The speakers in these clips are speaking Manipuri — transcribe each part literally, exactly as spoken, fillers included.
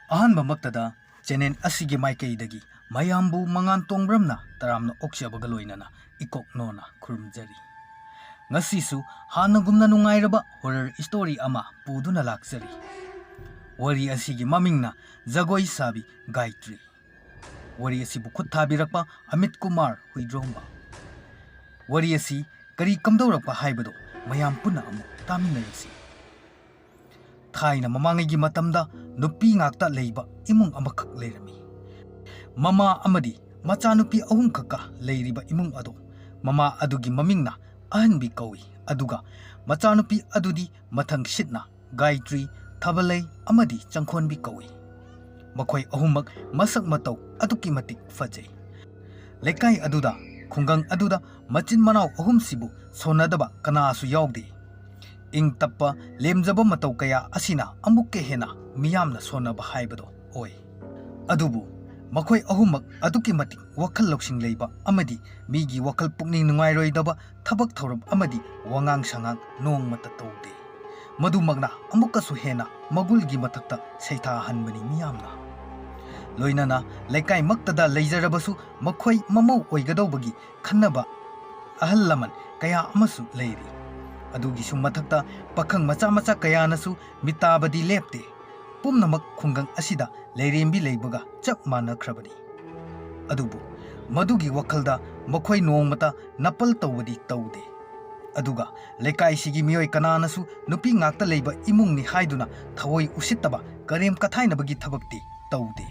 ꯑꯍꯥꯟꯕꯃꯛꯇꯗ ꯆꯦꯅꯦꯜ ꯑꯁꯤꯒꯤ ꯃꯥꯏꯀꯩꯗꯒꯤ ꯃꯌꯥꯝꯕꯨ ꯃꯉꯥꯟ ꯇꯣꯡꯕ꯭ꯔꯝꯅ ꯇꯔꯥꯝꯅ ꯑꯣꯛꯆꯕꯒ ꯂꯣꯏꯅꯅ ꯏꯀꯣꯛ ꯅꯣꯟꯅ ꯈꯨꯔꯨꯝꯖꯔꯤ꯫ ꯉꯁꯤꯁꯨ ꯍꯥꯟꯅꯒꯨꯝꯅ ꯅꯨꯡꯉꯥꯏꯔꯕ horror story ꯑꯃ ꯄꯨꯗꯨꯅ ꯂꯥꯛꯆꯔꯤ꯫ ꯋꯥꯔꯤ ꯑꯁꯤꯒꯤ ꯃꯃꯤꯡꯅ ꯖꯒꯣꯏ ꯁꯥꯕꯤ ꯒꯥꯌꯇ꯭ꯔꯤ꯫ ꯋꯥꯔꯤ ꯑꯁꯤꯕꯨ ꯈꯨꯠ ꯊꯥꯕꯤꯔꯛꯄ ꯑꯃꯤꯠ ꯀꯨꯃꯥꯔ ꯍꯨꯏꯗ꯭ꯔꯣꯝꯕ꯫ ꯋꯥꯔꯤ ꯑꯁꯤ ꯀꯔꯤ ꯀꯝꯗꯧꯔꯛꯄ ꯍꯥꯏꯕꯗꯨ ꯃꯌꯥꯝ ꯄꯨꯟꯅ ꯑꯃꯨꯛ ꯇꯥꯃꯤꯟꯅꯔꯁꯤ꯫ ꯊꯥꯏꯅ ꯃꯃꯥꯡꯉꯩꯒꯤ ꯃꯇꯝꯗ ꯅꯨꯄꯤ ꯉꯥꯛꯇ ꯂꯩꯕ ꯏꯃꯨꯡ ꯑꯃꯈꯛ ꯂꯩꯔꯝꯃꯤ꯫ ꯃꯃꯥ ꯑꯃꯗꯤ ꯃꯆꯥꯅꯨꯄꯤ ꯑꯍꯨꯝꯈꯛꯀ ꯂꯩꯔꯤꯕ ꯏꯃꯨꯡ ꯑꯗꯣ ꯃꯃꯥ ꯑꯗꯨꯒꯤ ꯃꯃꯤꯡꯅ ꯑꯍꯟꯕꯤ ꯀꯧꯏ, ꯑꯗꯨꯒ ꯃꯆꯥꯅꯨꯄꯤ ꯑꯗꯨꯗꯤ ꯃꯊꯪ ꯁꯤꯠꯅ ꯒꯥꯌꯇ꯭ꯔꯤ, ꯊꯥꯕꯂꯩ ꯑꯃꯗꯤ ꯆꯪꯈꯣꯟꯕꯤ ꯀꯧꯏ꯫ ꯃꯈꯣꯏ ꯑꯍꯨꯝꯃꯛ ꯃꯁꯛ ꯃꯇꯧ ꯑꯗꯨꯛꯀꯤ ꯃꯇꯤꯛ ꯐꯖꯩ꯫ ꯂꯩꯀꯥꯏ ꯑꯗꯨꯗ, ꯈꯨꯡꯒꯪ ꯑꯗꯨꯗ ꯃꯆꯤꯟ ꯃꯅꯥꯎ ꯑꯍꯨꯝꯁꯤꯕꯨ ꯁꯣꯟꯅꯗꯕ ꯀꯅꯥꯁꯨ ꯌꯥꯎꯗꯦ꯫ ꯏꯪ ꯇꯞꯄ, ꯂꯦꯝꯖꯕ ꯃꯇꯧ ꯀꯌꯥ ꯑꯁꯤꯅ ꯑꯃꯨꯛꯀ ꯍꯦꯟꯅ ꯃꯤꯌꯥꯝꯅ ꯁꯣꯟꯅꯕ ꯍꯥꯏꯕꯗꯣ ꯑꯣꯏ꯫ ꯑꯗꯨꯕꯨ ꯃꯈꯣꯏ ꯑꯍꯨꯝꯃꯛ ꯑꯗꯨꯛꯀꯤ ꯃꯇꯤꯛ ꯋꯥꯈꯜ ꯂꯧꯁꯤꯡ ꯂꯩꯕ ꯑꯃꯗꯤ ꯃꯤꯒꯤ ꯋꯥꯈꯜ ꯄꯨꯛꯅꯤꯡ ꯅꯨꯡꯉꯥꯏꯔꯣꯏꯗꯕ ꯊꯕꯛ ꯊꯧꯔꯝ ꯑꯃꯗꯤ ꯋꯥꯉꯥꯡ ꯁꯉꯥꯡ ꯅꯣꯡꯃꯇ ꯇꯧꯗꯦ꯫ ꯃꯗꯨꯃꯛꯅ ꯑꯃꯨꯛꯀꯁꯨ ꯍꯦꯟꯅ ꯃꯒꯨꯜꯒꯤ ꯃꯊꯛꯇ ꯁꯩꯊꯥꯍꯟꯕꯅꯤ ꯃꯤꯌꯥꯝꯅ꯫ ꯂꯣꯏꯅꯅ ꯂꯩꯀꯥꯏꯃꯛꯇꯗ ꯂꯩꯖꯔꯕꯁꯨ ꯃꯈꯣꯏ ꯃꯃꯧ ꯑꯣꯏꯒꯗꯧꯕꯒꯤ ꯈꯟꯅꯕ ꯑꯍꯜ ꯂꯃꯟ ꯀꯌꯥ ꯑꯃꯁꯨ ꯂꯩꯔꯤ꯫ ꯑꯗꯨꯒꯤꯁꯨ ꯃꯊꯛꯇ ꯄꯥꯈꯪ ꯃꯆꯥ ꯃꯆꯥ ꯀꯌꯥꯅꯁꯨ ꯃꯤꯇꯥꯕꯗꯤ ꯂꯦꯞꯇꯦ꯫ ꯄꯨꯝꯅꯃꯛ ꯈꯨꯡꯒꯪ ꯑꯁꯤꯗ ꯂꯩꯔꯦꯝꯕꯤ ꯂꯩꯕꯒ ꯆꯞ ꯃꯥꯟꯅꯈ꯭ꯔꯕꯅꯤ꯫ ꯑꯗꯨꯕꯨ ꯃꯗꯨꯒꯤ ꯋꯥꯈꯜꯗ ꯃꯈꯣꯏ ꯅꯣꯡꯃꯇ ꯅꯥꯄꯜ ꯇꯧꯕꯗꯤ ꯇꯧꯗꯦ꯫ ꯑꯗꯨꯒ ꯂꯩꯀꯥꯏꯁꯤꯒꯤ ꯃꯤꯑꯣꯏ ꯀꯅꯥꯅꯁꯨ ꯅꯨꯄꯤ ꯉꯥꯛꯇ ꯂꯩꯕ ꯏꯃꯨꯡꯅꯤ ꯍꯥꯏꯗꯨꯅ ꯊꯑꯣꯏ ꯎꯁꯤꯠꯇꯕ, ꯀꯔꯦꯝ ꯀꯊꯥꯏꯅꯕꯒꯤ ꯊꯕꯛꯇꯤ ꯇꯧꯗꯦ꯫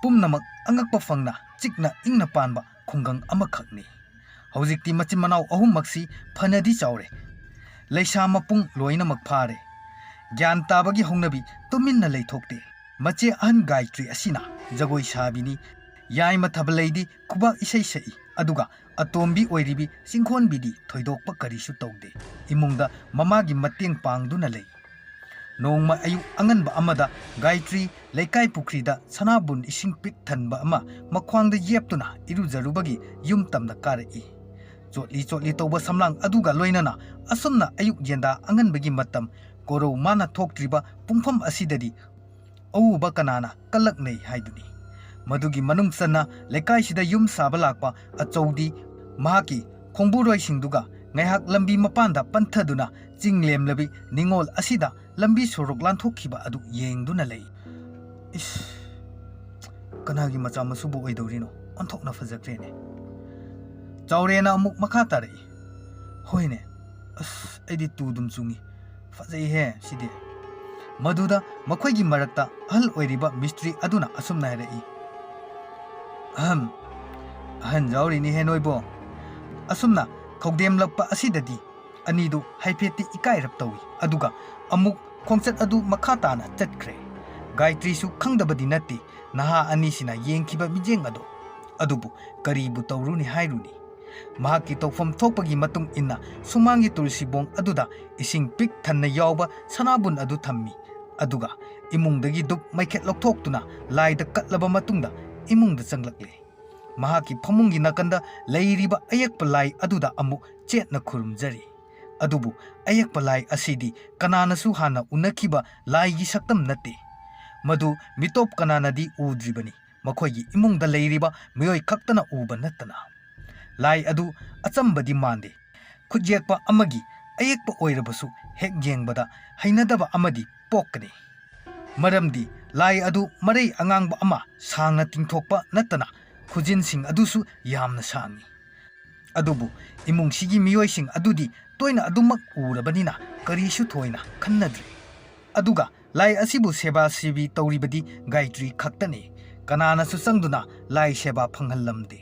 ꯄꯨꯝꯅꯃꯛ ꯑꯉꯛꯄ ꯐꯪꯅ ꯆꯤꯛꯅ ꯏꯪꯅ ꯄꯥꯟꯕ ꯈꯨꯡꯒꯪ ꯑꯃꯈꯛꯅꯤ꯫ ꯍꯧꯖꯤꯛꯇꯤ ꯃꯆꯤꯟ ꯃꯅꯥꯎ ꯑꯍꯨꯝꯃꯛꯁꯤ ꯐꯅꯗꯤ ꯆꯥꯎꯔꯦ꯫ ꯂꯩꯁꯥ ꯃꯄꯨꯡ ꯂꯣꯏꯅꯃꯛ ꯐꯥꯔꯦ꯫ ꯒ꯭ꯌꯥꯟ ꯇꯥꯕꯒꯤ ꯍꯧꯅꯕꯤ ꯇꯨꯃꯤꯟꯅ ꯂꯩꯊꯣꯛꯇꯦ꯫ ꯃꯆꯦ ꯑꯍꯟ ꯒꯥꯌꯇ꯭ꯔꯤ ꯑꯁꯤꯅ ꯖꯒꯣꯏ ꯁꯥꯕꯤꯅꯤ꯫ ꯌꯥꯏꯃ ꯊꯥꯕꯂꯩꯗꯤ ꯈꯨꯕꯥꯛ ꯏꯁꯩ ꯁꯛꯏ, ꯑꯗꯨꯒ ꯑꯇꯣꯝꯕꯤ ꯑꯣꯏꯔꯤꯕꯤ ꯆꯤꯡꯈꯣꯟꯕꯤꯗꯤ ꯊꯣꯏꯗꯣꯛꯄ ꯀꯔꯤꯁꯨ ꯇꯧꯗꯦ꯫ ꯏꯃꯨꯡꯗ ꯃꯃꯥꯒꯤ ꯃꯇꯦꯡ ꯄꯥꯡꯗꯨꯅ ꯂꯩ꯫ ꯅꯣꯡꯃ ꯑꯌꯨꯛ ꯑꯉꯟꯕ ꯑꯃꯗ ꯒꯥꯌꯇ꯭ꯔꯤ ꯂꯩꯀꯥꯏ ꯄꯨꯈ꯭ꯔꯤꯗ ꯁꯅꯥꯕꯨꯟ ꯏꯁꯤꯡ ꯄꯤꯛ ꯊꯟꯕ ꯑꯃ ꯃꯈ꯭ꯋꯥꯡꯗ ꯌꯦꯞꯇꯨꯅ ꯏꯔꯨꯖꯔꯨꯕꯒꯤ ꯌꯨꯝ ꯇꯝꯅ ꯀꯥꯔꯛꯏ꯫ ꯆꯣꯠꯂꯤ ꯆꯣꯠꯂꯤ ꯇꯧꯕ ꯁꯝꯂꯥꯡ ꯑꯗꯨꯒ ꯂꯣꯏꯅꯅ ꯑꯁꯨꯝꯅ ꯑꯌꯨꯛ ꯌꯦꯟꯗꯥ ꯑꯉꯟꯕꯒꯤ ꯃꯇꯝ ꯀꯣꯔꯧ ꯃꯥꯅ ꯊꯣꯛꯇ꯭ꯔꯤꯕ ꯄꯨꯡꯐꯝ ꯑꯁꯤꯗꯗꯤ ꯑꯎꯕ ꯀꯅꯥꯅ ꯀꯜꯂꯛꯅꯩ ꯍꯥꯏꯗꯨꯅꯤ꯫ ꯃꯗꯨꯒꯤ ꯃꯅꯨꯡ ꯆꯟꯅ ꯂꯩꯀꯥꯏꯁꯤꯗ ꯌꯨꯝ ꯁꯥꯕ ꯂꯥꯛꯄ ꯑꯆꯧꯗꯤ ꯃꯍꯥꯛꯀꯤ ꯈꯣꯡꯕꯨꯔꯣꯏꯁꯤꯡꯗꯨꯒ ꯉꯥꯏꯍꯥꯛ ꯂꯝꯕꯤ ꯃꯄꯥꯟꯗ ꯄꯟꯊꯗꯨꯅ ꯆꯤꯡ ꯂꯦꯝꯂꯕꯤ ꯅꯤꯉꯣꯜ ꯑꯁꯤꯗ ꯂꯝꯕꯤ ꯁꯣꯔꯣꯛ ꯂꯥꯟꯊꯣꯛꯈꯤꯕ ꯑꯗꯨ ꯌꯦꯡꯗꯨꯅ ꯂꯩ꯫ ꯏꯁ, ꯀꯅꯥꯒꯤ ꯃꯆꯥ ꯃꯁꯨꯕꯨ ꯑꯣꯏꯗꯧꯔꯤꯅꯣ? ꯑꯣꯟꯊꯣꯛꯅ ꯐꯖꯈ꯭ꯔꯦꯅꯦ꯫ ꯆꯥꯎꯔꯦꯅ ꯑꯃꯨꯛ ꯃꯈꯥ ꯇꯥꯔꯛꯏ꯫ ꯍꯣꯏꯅꯦ, ꯑꯁ, ꯑꯩꯗꯤ ꯇꯨꯗꯨꯝ ꯆꯨꯡꯉꯤ꯫ ꯐꯖꯩꯍꯦ ꯁꯤꯗꯤ꯫ ꯃꯗꯨꯗ ꯃꯈꯣꯏꯒꯤ ꯃꯔꯛꯇ ꯑꯍꯜ ꯑꯣꯏꯔꯤꯕ ꯃꯤꯁꯇ꯭ꯔꯤ ꯑꯗꯨꯅ ꯑꯁꯨꯝꯅ ꯍꯥꯏꯔꯛꯏ, "ꯑꯍꯝ, ꯑꯍꯟ ꯌꯥꯎꯔꯤꯅꯤꯍꯦ ꯅꯣꯏꯕꯣ"꯫ ꯑꯁꯨꯝꯅ ꯈꯧꯗꯦꯝꯂꯛꯄ ꯑꯁꯤꯗꯗꯤ ꯑꯅꯤꯗꯨ ꯍꯥꯏꯐꯦꯠꯇꯤ ꯏꯀꯥꯏꯔꯞ ꯇꯧꯏ, ꯑꯗꯨꯒ ꯑꯃꯨꯛ ꯈꯣꯡꯆꯠ ꯑꯗꯨ ꯃꯈꯥ ꯇꯥꯅ ꯆꯠꯈ꯭ꯔꯦ꯫ ꯒꯥꯌꯇ꯭ꯔꯤꯁꯨ ꯈꯪꯗꯕꯗꯤ ꯅꯠꯇꯦ ꯅꯍꯥ ꯑꯅꯤꯁꯤꯅ ꯌꯦꯡꯈꯤꯕ ꯃꯤꯠꯌꯦꯡ ꯑꯗꯨ꯫ ꯑꯗꯨꯕꯨ ꯀꯔꯤꯕꯨ ꯇꯧꯔꯨꯅꯤ ꯍꯥꯏꯔꯨꯅꯤ? ꯃꯍꯥꯛꯀꯤ ꯇꯧꯐꯝ ꯊꯣꯛꯄꯒꯤ ꯃꯇꯨꯡ ꯏꯟꯅ ꯁꯨꯃꯥꯡꯒꯤ ꯇꯨꯜꯁꯤꯕꯣꯡ ꯑꯗꯨꯗ ꯏꯁꯤꯡ ꯄꯤꯛ ꯊꯟꯅ ꯌꯥꯎꯕ ꯁꯅꯥꯕꯨꯟ ꯑꯗꯨ ꯊꯝꯃꯤ, ꯑꯗꯨꯒ ꯏꯃꯨꯡꯗꯒꯤ ꯗꯨꯛ ꯃꯩꯈꯦꯠ ꯂꯧꯊꯣꯛꯇꯨꯅ ꯂꯥꯏꯗ ꯀꯠꯂꯕ ꯃꯇꯨꯡꯗ ꯏꯃꯨꯡꯗ ꯆꯪꯂꯛꯂꯦ꯫ ꯃꯍꯥꯛꯀꯤ ꯐꯃꯨꯡꯒꯤ ꯅꯥꯀꯟꯗ ꯂꯩꯔꯤꯕ ꯑꯌꯦꯛꯄ ꯂꯥꯏ ꯑꯗꯨꯗ ꯑꯃꯨꯛ ꯆꯦꯠꯅ ꯈꯨꯔꯨꯝꯖꯔꯤ꯫ ꯑꯗꯨꯕꯨ ꯑꯌꯦꯛꯄ ꯂꯥꯏ ꯑꯁꯤꯗꯤ ꯀꯅꯥꯅꯁꯨ ꯍꯥꯟꯅ ꯎꯅꯈꯤꯕ ꯂꯥꯏꯒꯤ ꯁꯛꯇꯝ ꯅꯠꯇꯦ꯫ ꯃꯗꯨ ꯃꯤꯇꯣꯞ ꯀꯅꯥꯅꯗꯤ ꯎꯗ꯭ꯔꯤꯕꯅꯤ, ꯃꯈꯣꯏꯒꯤ ꯏꯃꯨꯡꯗ ꯂꯩꯔꯤꯕ ꯃꯤꯑꯣꯏ ꯈꯛꯇꯅ ꯎꯕ ꯅꯠꯇꯅ꯫ ꯂꯥꯏ ꯑꯗꯨ ꯑꯆꯝꯕꯗꯤ ꯃꯥꯟꯗꯦ꯫ ꯈꯨꯠꯌꯦꯛꯄ ꯑꯃꯒꯤ ꯑꯌꯦꯛꯄ ꯑꯣꯏꯔꯕꯁꯨ ꯍꯦꯛ ꯌꯦꯡꯕꯗ ꯍꯩꯅꯗꯕ ꯑꯃꯗꯤ ꯄꯣꯛꯀꯅꯤ꯫ ꯃꯔꯝꯗꯤ ꯂꯥꯏ ꯑꯗꯨ ꯃꯔꯩ ꯑꯉꯥꯡꯕ ꯑꯃ ꯁꯥꯡꯅ ꯇꯤꯡꯊꯣꯛꯄ ꯅꯠꯇꯅ ꯈꯨꯖꯤꯟꯁꯤꯡ ꯑꯗꯨꯁꯨ ꯌꯥꯝꯅ ꯁꯥꯡꯏ꯫ ꯑꯗꯨꯕꯨ ꯏꯃꯨꯡꯁꯤꯒꯤ ꯃꯤꯑꯣꯏꯁꯤꯡ ꯑꯗꯨꯗꯤ ꯇꯣꯏꯅ ꯑꯗꯨꯃꯛ ꯎꯔꯕꯅꯤꯅ ꯀꯔꯤꯁꯨ ꯊꯣꯏꯅ ꯈꯟꯅꯗ꯭ꯔꯦ꯫ ꯑꯗꯨꯒ ꯂꯥꯏ ꯑꯁꯤꯕꯨ ꯁꯦꯕꯥ ꯁꯦꯕꯤ ꯇꯧꯔꯤꯕꯗꯤ ꯒꯥꯌꯇ꯭ꯔꯤ ꯈꯛꯇꯅꯤ꯫ ꯀꯅꯥꯅꯁꯨ ꯆꯪꯗꯨꯅ ꯂꯥꯏ ꯁꯦꯕꯥ ꯐꯪꯍꯜꯂꯝꯗꯦ꯫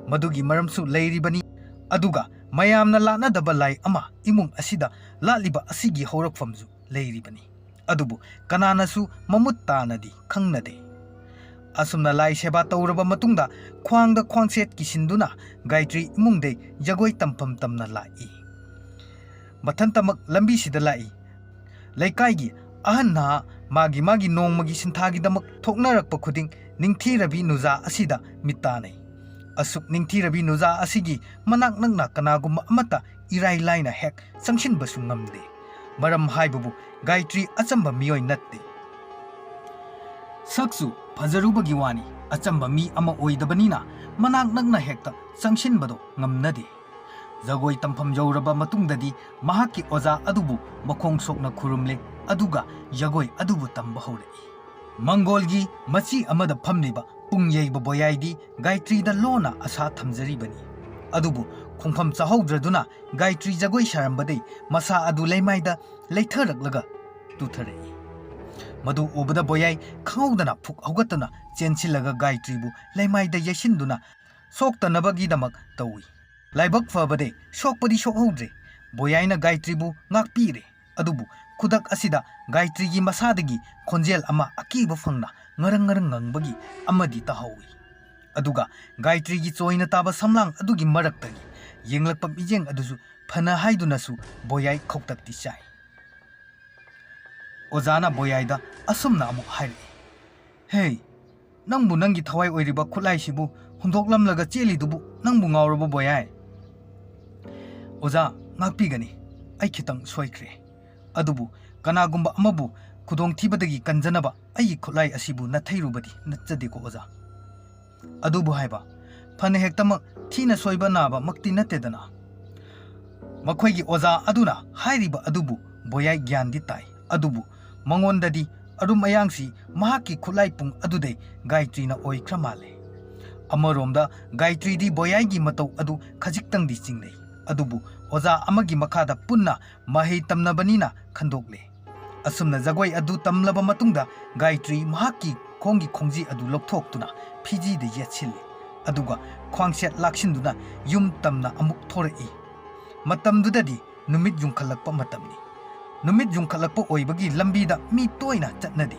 ꯃꯗꯨꯒꯤ ꯃꯔꯝꯁꯨ ꯂꯩꯔꯤꯕꯅꯤ꯫ ꯑꯗꯨꯒ ꯃꯌꯥꯝꯅ ꯂꯥꯠꯅꯗꯕ ꯂꯥꯏ ꯑꯃ ꯏꯃꯨꯡ ꯑꯁꯤꯗ ꯂꯥꯠꯂꯤꯕ ꯑꯁꯤꯒꯤ ꯍꯧꯔꯛꯐꯝꯁꯨ ꯂꯩꯔꯤꯕꯅꯤ꯫ ꯑꯗꯨꯕꯨ ꯀꯅꯥꯅꯁꯨ ꯃꯃꯨꯠ ꯇꯥꯅꯗꯤ ꯈꯪꯅꯗꯦ꯫ ꯑꯁꯨꯝꯅ ꯂꯥꯏ ꯁꯦꯕꯥ ꯇꯧꯔꯕ ꯃꯇꯨꯡꯗ ꯈ꯭ꯋꯥꯡꯗ ꯈ꯭ꯋꯥꯡꯁꯦꯠ ꯀꯤꯁꯤꯟꯗꯨꯅ ꯒꯥꯌꯇ꯭ꯔꯤ ꯏꯃꯨꯡꯗꯩ ꯖꯒꯣꯏ ꯇꯝꯐꯝ ꯇꯝꯅ ꯂꯥꯛꯏ꯫ ꯃꯊꯟꯇꯃꯛ ꯂꯝꯕꯤꯁꯤꯗ ꯂꯥꯛꯏ꯫ ꯂꯩꯀꯥꯏꯒꯤ ꯑꯍꯟ ꯅꯍꯥ ꯃꯥꯒꯤ ꯃꯥꯒꯤ ꯅꯣꯡꯃꯒꯤ ꯁꯤꯟꯊꯥꯒꯤꯗꯃꯛ ꯊꯣꯛꯅꯔꯛꯄ ꯈꯨꯗꯤꯡ ꯅꯤꯡꯊꯤꯔꯕꯤ ꯅꯨꯖꯥ ꯑꯁꯤꯗ ꯃꯤꯠ ꯇꯥꯅꯩ꯫ ꯑꯁꯨꯛ ꯅꯤꯡꯊꯤꯔꯕꯤ ꯅꯨꯖꯥ ꯑꯁꯤꯒꯤ ꯃꯅꯥꯛ ꯅꯛꯅ ꯀꯅꯥꯒꯨꯝꯕ ꯑꯃꯠꯇ ꯏꯔꯥꯏ ꯂꯥꯏꯅ ꯍꯦꯛ ꯆꯪꯁꯤꯟꯕꯁꯨ ꯉꯝꯗꯦ꯫ ꯃꯔꯝ ꯍꯥꯏꯕꯕꯨ ꯒꯥꯌꯇ꯭ꯔꯤ ꯑꯆꯝꯕ ꯃꯤꯑꯣꯏ ꯅꯠꯇꯦ꯫ ꯁꯛꯁꯨ ꯐꯖꯔꯨꯕꯒꯤ ꯋꯥꯅꯤ, ꯑꯆꯝꯕ ꯃꯤ ꯑꯃ ꯑꯣꯏꯗꯕꯅꯤꯅ ꯃꯅꯥꯛ ꯅꯛꯅ ꯍꯦꯛꯇ ꯆꯪꯁꯤꯟꯕꯗꯣ ꯉꯝꯅꯗꯦ꯫ ꯖꯒꯣꯏ ꯇꯝꯐꯝ ꯌꯧꯔꯕ ꯃꯇꯨꯡꯗꯗꯤ ꯃꯍꯥꯛꯀꯤ ꯑꯣꯖꯥ ꯑꯗꯨꯕꯨ ꯃꯈꯣꯡ ꯁꯣꯛꯅ ꯈꯨꯔꯨꯝꯂꯦ, ꯑꯗꯨꯒ ꯖꯒꯣꯏ ꯑꯗꯨꯕꯨ ꯇꯝꯕ ꯍꯧꯔꯛꯏ꯫ ꯃꯪꯒꯣꯜꯒꯤ ꯃꯆꯤ ꯑꯃꯗ ꯐꯝꯂꯤꯕ ꯄꯨꯡ ꯌꯩꯕ ꯕꯣꯌꯥꯏꯗꯤ ꯒꯥꯌꯇ꯭ꯔꯤꯗ ꯂꯣꯟꯅ ꯑꯁꯥ ꯊꯝꯖꯔꯤꯕꯅꯤ꯫ ꯑꯗꯨꯕꯨ ꯈꯣꯡꯐꯝ ꯆꯥꯍꯧꯗ꯭ꯔꯗꯨꯅ ꯒꯥꯌꯇ꯭ꯔꯤ ꯖꯒꯣꯏ ꯁꯥꯔꯝꯕꯗꯩ ꯃꯁꯥ ꯑꯗꯨ ꯂꯩꯃꯥꯏꯗ ꯂꯩꯊꯔꯛꯂꯒ ꯇꯨꯊꯔꯛꯏ꯫ ꯃꯗꯨ ꯎꯕꯗ ꯕꯣꯌꯥꯏ ꯈꯪꯍꯧꯗꯅ ꯐꯨꯛ ꯍꯧꯒꯠꯇꯨꯅ ꯆꯦꯟꯁꯤꯜꯂꯒ ꯒꯥꯌꯇ꯭ꯔꯤꯕꯨ ꯂꯩꯃꯥꯏꯗ ꯌꯩꯁꯤꯟꯗꯨꯅ ꯁꯣꯛꯇꯅꯕꯒꯤꯗꯃꯛ ꯇꯧꯏ꯫ ꯂꯥꯏꯕꯛ ꯐꯕꯗꯤ ꯁꯣꯛꯄꯗꯤ ꯁꯣꯛꯍꯧꯗ꯭ꯔꯦ꯫ ꯕꯣꯌꯥꯏꯅ ꯒꯥꯌꯇ꯭ꯔꯤꯕꯨ ꯉꯥꯛꯄꯤꯔꯦ꯫ ꯑꯗꯨꯕꯨ ꯈꯨꯗꯛ ꯑꯁꯤꯗ ꯒꯥꯌꯇ꯭ꯔꯤꯒꯤ ꯃꯁꯥꯗꯒꯤ ꯈꯣꯟꯖꯦꯜ ꯑꯃ ꯑꯀꯤꯕ ꯐꯪꯅ ꯉꯔꯪ ꯉꯔꯪ ꯉꯪꯕꯒꯤ ꯑꯃꯗꯤ ꯇꯥꯍꯧꯏ꯫ ꯑꯗꯨꯒ ꯒꯥꯌꯇ꯭ꯔꯤꯒꯤ ꯆꯣꯏꯅ ꯇꯥꯕ ꯁꯝꯂꯥꯡ ꯑꯗꯨꯒꯤ ꯃꯔꯛꯇꯒꯤ ꯌꯦꯡꯂꯛꯄ ꯃꯤꯠꯌꯦꯡ ꯑꯗꯨꯁꯨ ꯐꯅ ꯍꯥꯏꯗꯨꯅꯁꯨ ꯕꯣꯌꯥꯏ ꯈꯧꯇꯛꯇꯤ ꯆꯥꯏ꯫ ꯑꯣꯖꯥꯅ ꯕꯣꯌꯥꯏꯗ ꯑꯁꯨꯝꯅ ꯑꯃꯨꯛ ꯍꯥꯏꯔꯛꯏ, "ꯍꯦ, ꯅꯪꯕꯨ ꯅꯪꯒꯤ ꯊꯋꯥꯏ ꯑꯣꯏꯔꯤꯕ ꯈꯨꯠꯂꯥꯏꯁꯤꯕꯨ ꯍꯨꯟꯗꯣꯛꯂꯝꯂꯒ ꯆꯦꯜꯂꯤꯗꯨꯕꯨ ꯅꯪꯕꯨ ꯉꯥꯎꯔꯕ ꯕꯣꯌꯥꯏ?" "ꯑꯣꯖꯥ, ꯉꯥꯛꯄꯤꯒꯅꯤ, ꯑꯩ ꯈꯤꯇꯪ ꯁꯣꯏꯈ꯭ꯔꯦ꯫ ꯑꯗꯨꯕꯨ ꯀꯅꯥꯒꯨꯝꯕ ꯑꯃꯕꯨ ꯈꯨꯗꯣꯡꯊꯤꯕꯗꯒꯤ ꯀꯟꯖꯅꯕ ꯑꯩꯒꯤ ꯈꯨꯠꯂꯥꯏ ꯑꯁꯤꯕꯨ ꯅꯥꯊꯩꯔꯨꯕꯗꯤ ꯅꯠꯆꯗꯦꯀꯣ ꯑꯣꯖꯥ꯫ ꯑꯗꯨꯕꯨ ꯍꯥꯏꯕ, ꯐꯅ ꯍꯦꯛꯇꯃꯛ ꯊꯤꯅ ꯁꯣꯏꯕ ꯅꯥꯕꯃꯛꯇꯤ ꯅꯠꯇꯦꯗꯅ꯫" ꯃꯈꯣꯏꯒꯤ ꯑꯣꯖꯥ ꯑꯗꯨꯅ ꯍꯥꯏꯔꯤꯕ ꯑꯗꯨꯕꯨ ꯕꯣꯌꯥꯏ ꯒ꯭ꯌꯥꯟꯗꯤ ꯇꯥꯏ, ꯑꯗꯨꯕꯨ ꯃꯉꯣꯟꯗꯗꯤ ꯑꯔꯨꯝ ꯑꯌꯥꯡꯁꯤ ꯃꯍꯥꯛꯀꯤ ꯈꯨꯠꯂꯥꯏ ꯄꯨꯡ ꯑꯗꯨꯗꯩ ꯒꯥꯌꯇ꯭ꯔꯤꯅ ꯑꯣꯏꯈ꯭ꯔ ꯃꯥꯜꯂꯦ꯫ ꯑꯃꯔꯣꯝꯗ ꯒꯥꯌꯇ꯭ꯔꯤꯗꯤ ꯕꯣꯌꯥꯏꯒꯤ ꯃꯇꯧ ꯑꯗꯨ ꯈꯖꯤꯛꯇꯪꯗꯤ ꯆꯤꯡꯅꯩ, ꯑꯗꯨꯕꯨ ꯑꯣꯖꯥ ꯑꯃꯒꯤ ꯃꯈꯥꯗ ꯄꯨꯟꯅ ꯃꯍꯩ ꯇꯝꯅꯕꯅꯤꯅ ꯈꯟꯗꯣꯛꯂꯦ꯫ ꯑꯁꯨꯝꯅ ꯖꯒꯣꯏ ꯑꯗꯨ ꯇꯝꯂꯕ ꯃꯇꯨꯡꯗ ꯒꯥꯌꯇ꯭ꯔꯤ ꯃꯍꯥꯛꯀꯤ ꯈꯣꯡꯒꯤ ꯈꯣꯡꯖꯤ ꯑꯗꯨ ꯂꯧꯊꯣꯛꯇꯨꯅ ꯐꯤꯖꯤꯗ ꯌꯦꯠꯁꯤꯜꯂꯤ, ꯑꯗꯨꯒ ꯈ꯭ꯋꯥꯡꯁꯦꯠ ꯂꯥꯛꯁꯤꯟꯗꯨꯅ ꯌꯨꯝ ꯇꯝꯅ ꯑꯃꯨꯛ ꯊꯣꯔꯛꯏ꯫ ꯃꯇꯝꯗꯨꯗꯗꯤ ꯅꯨꯃꯤꯠ ꯌꯨꯡꯈꯠꯂꯛꯄ ꯃꯇꯝꯅꯤ꯫ ꯅꯨꯃꯤꯠ ꯌꯨꯡꯈꯠꯂꯛꯄ ꯑꯣꯏꯕꯒꯤ ꯂꯝꯕꯤꯗ ꯃꯤ ꯇꯣꯏꯅ ꯆꯠꯅꯗꯦ꯫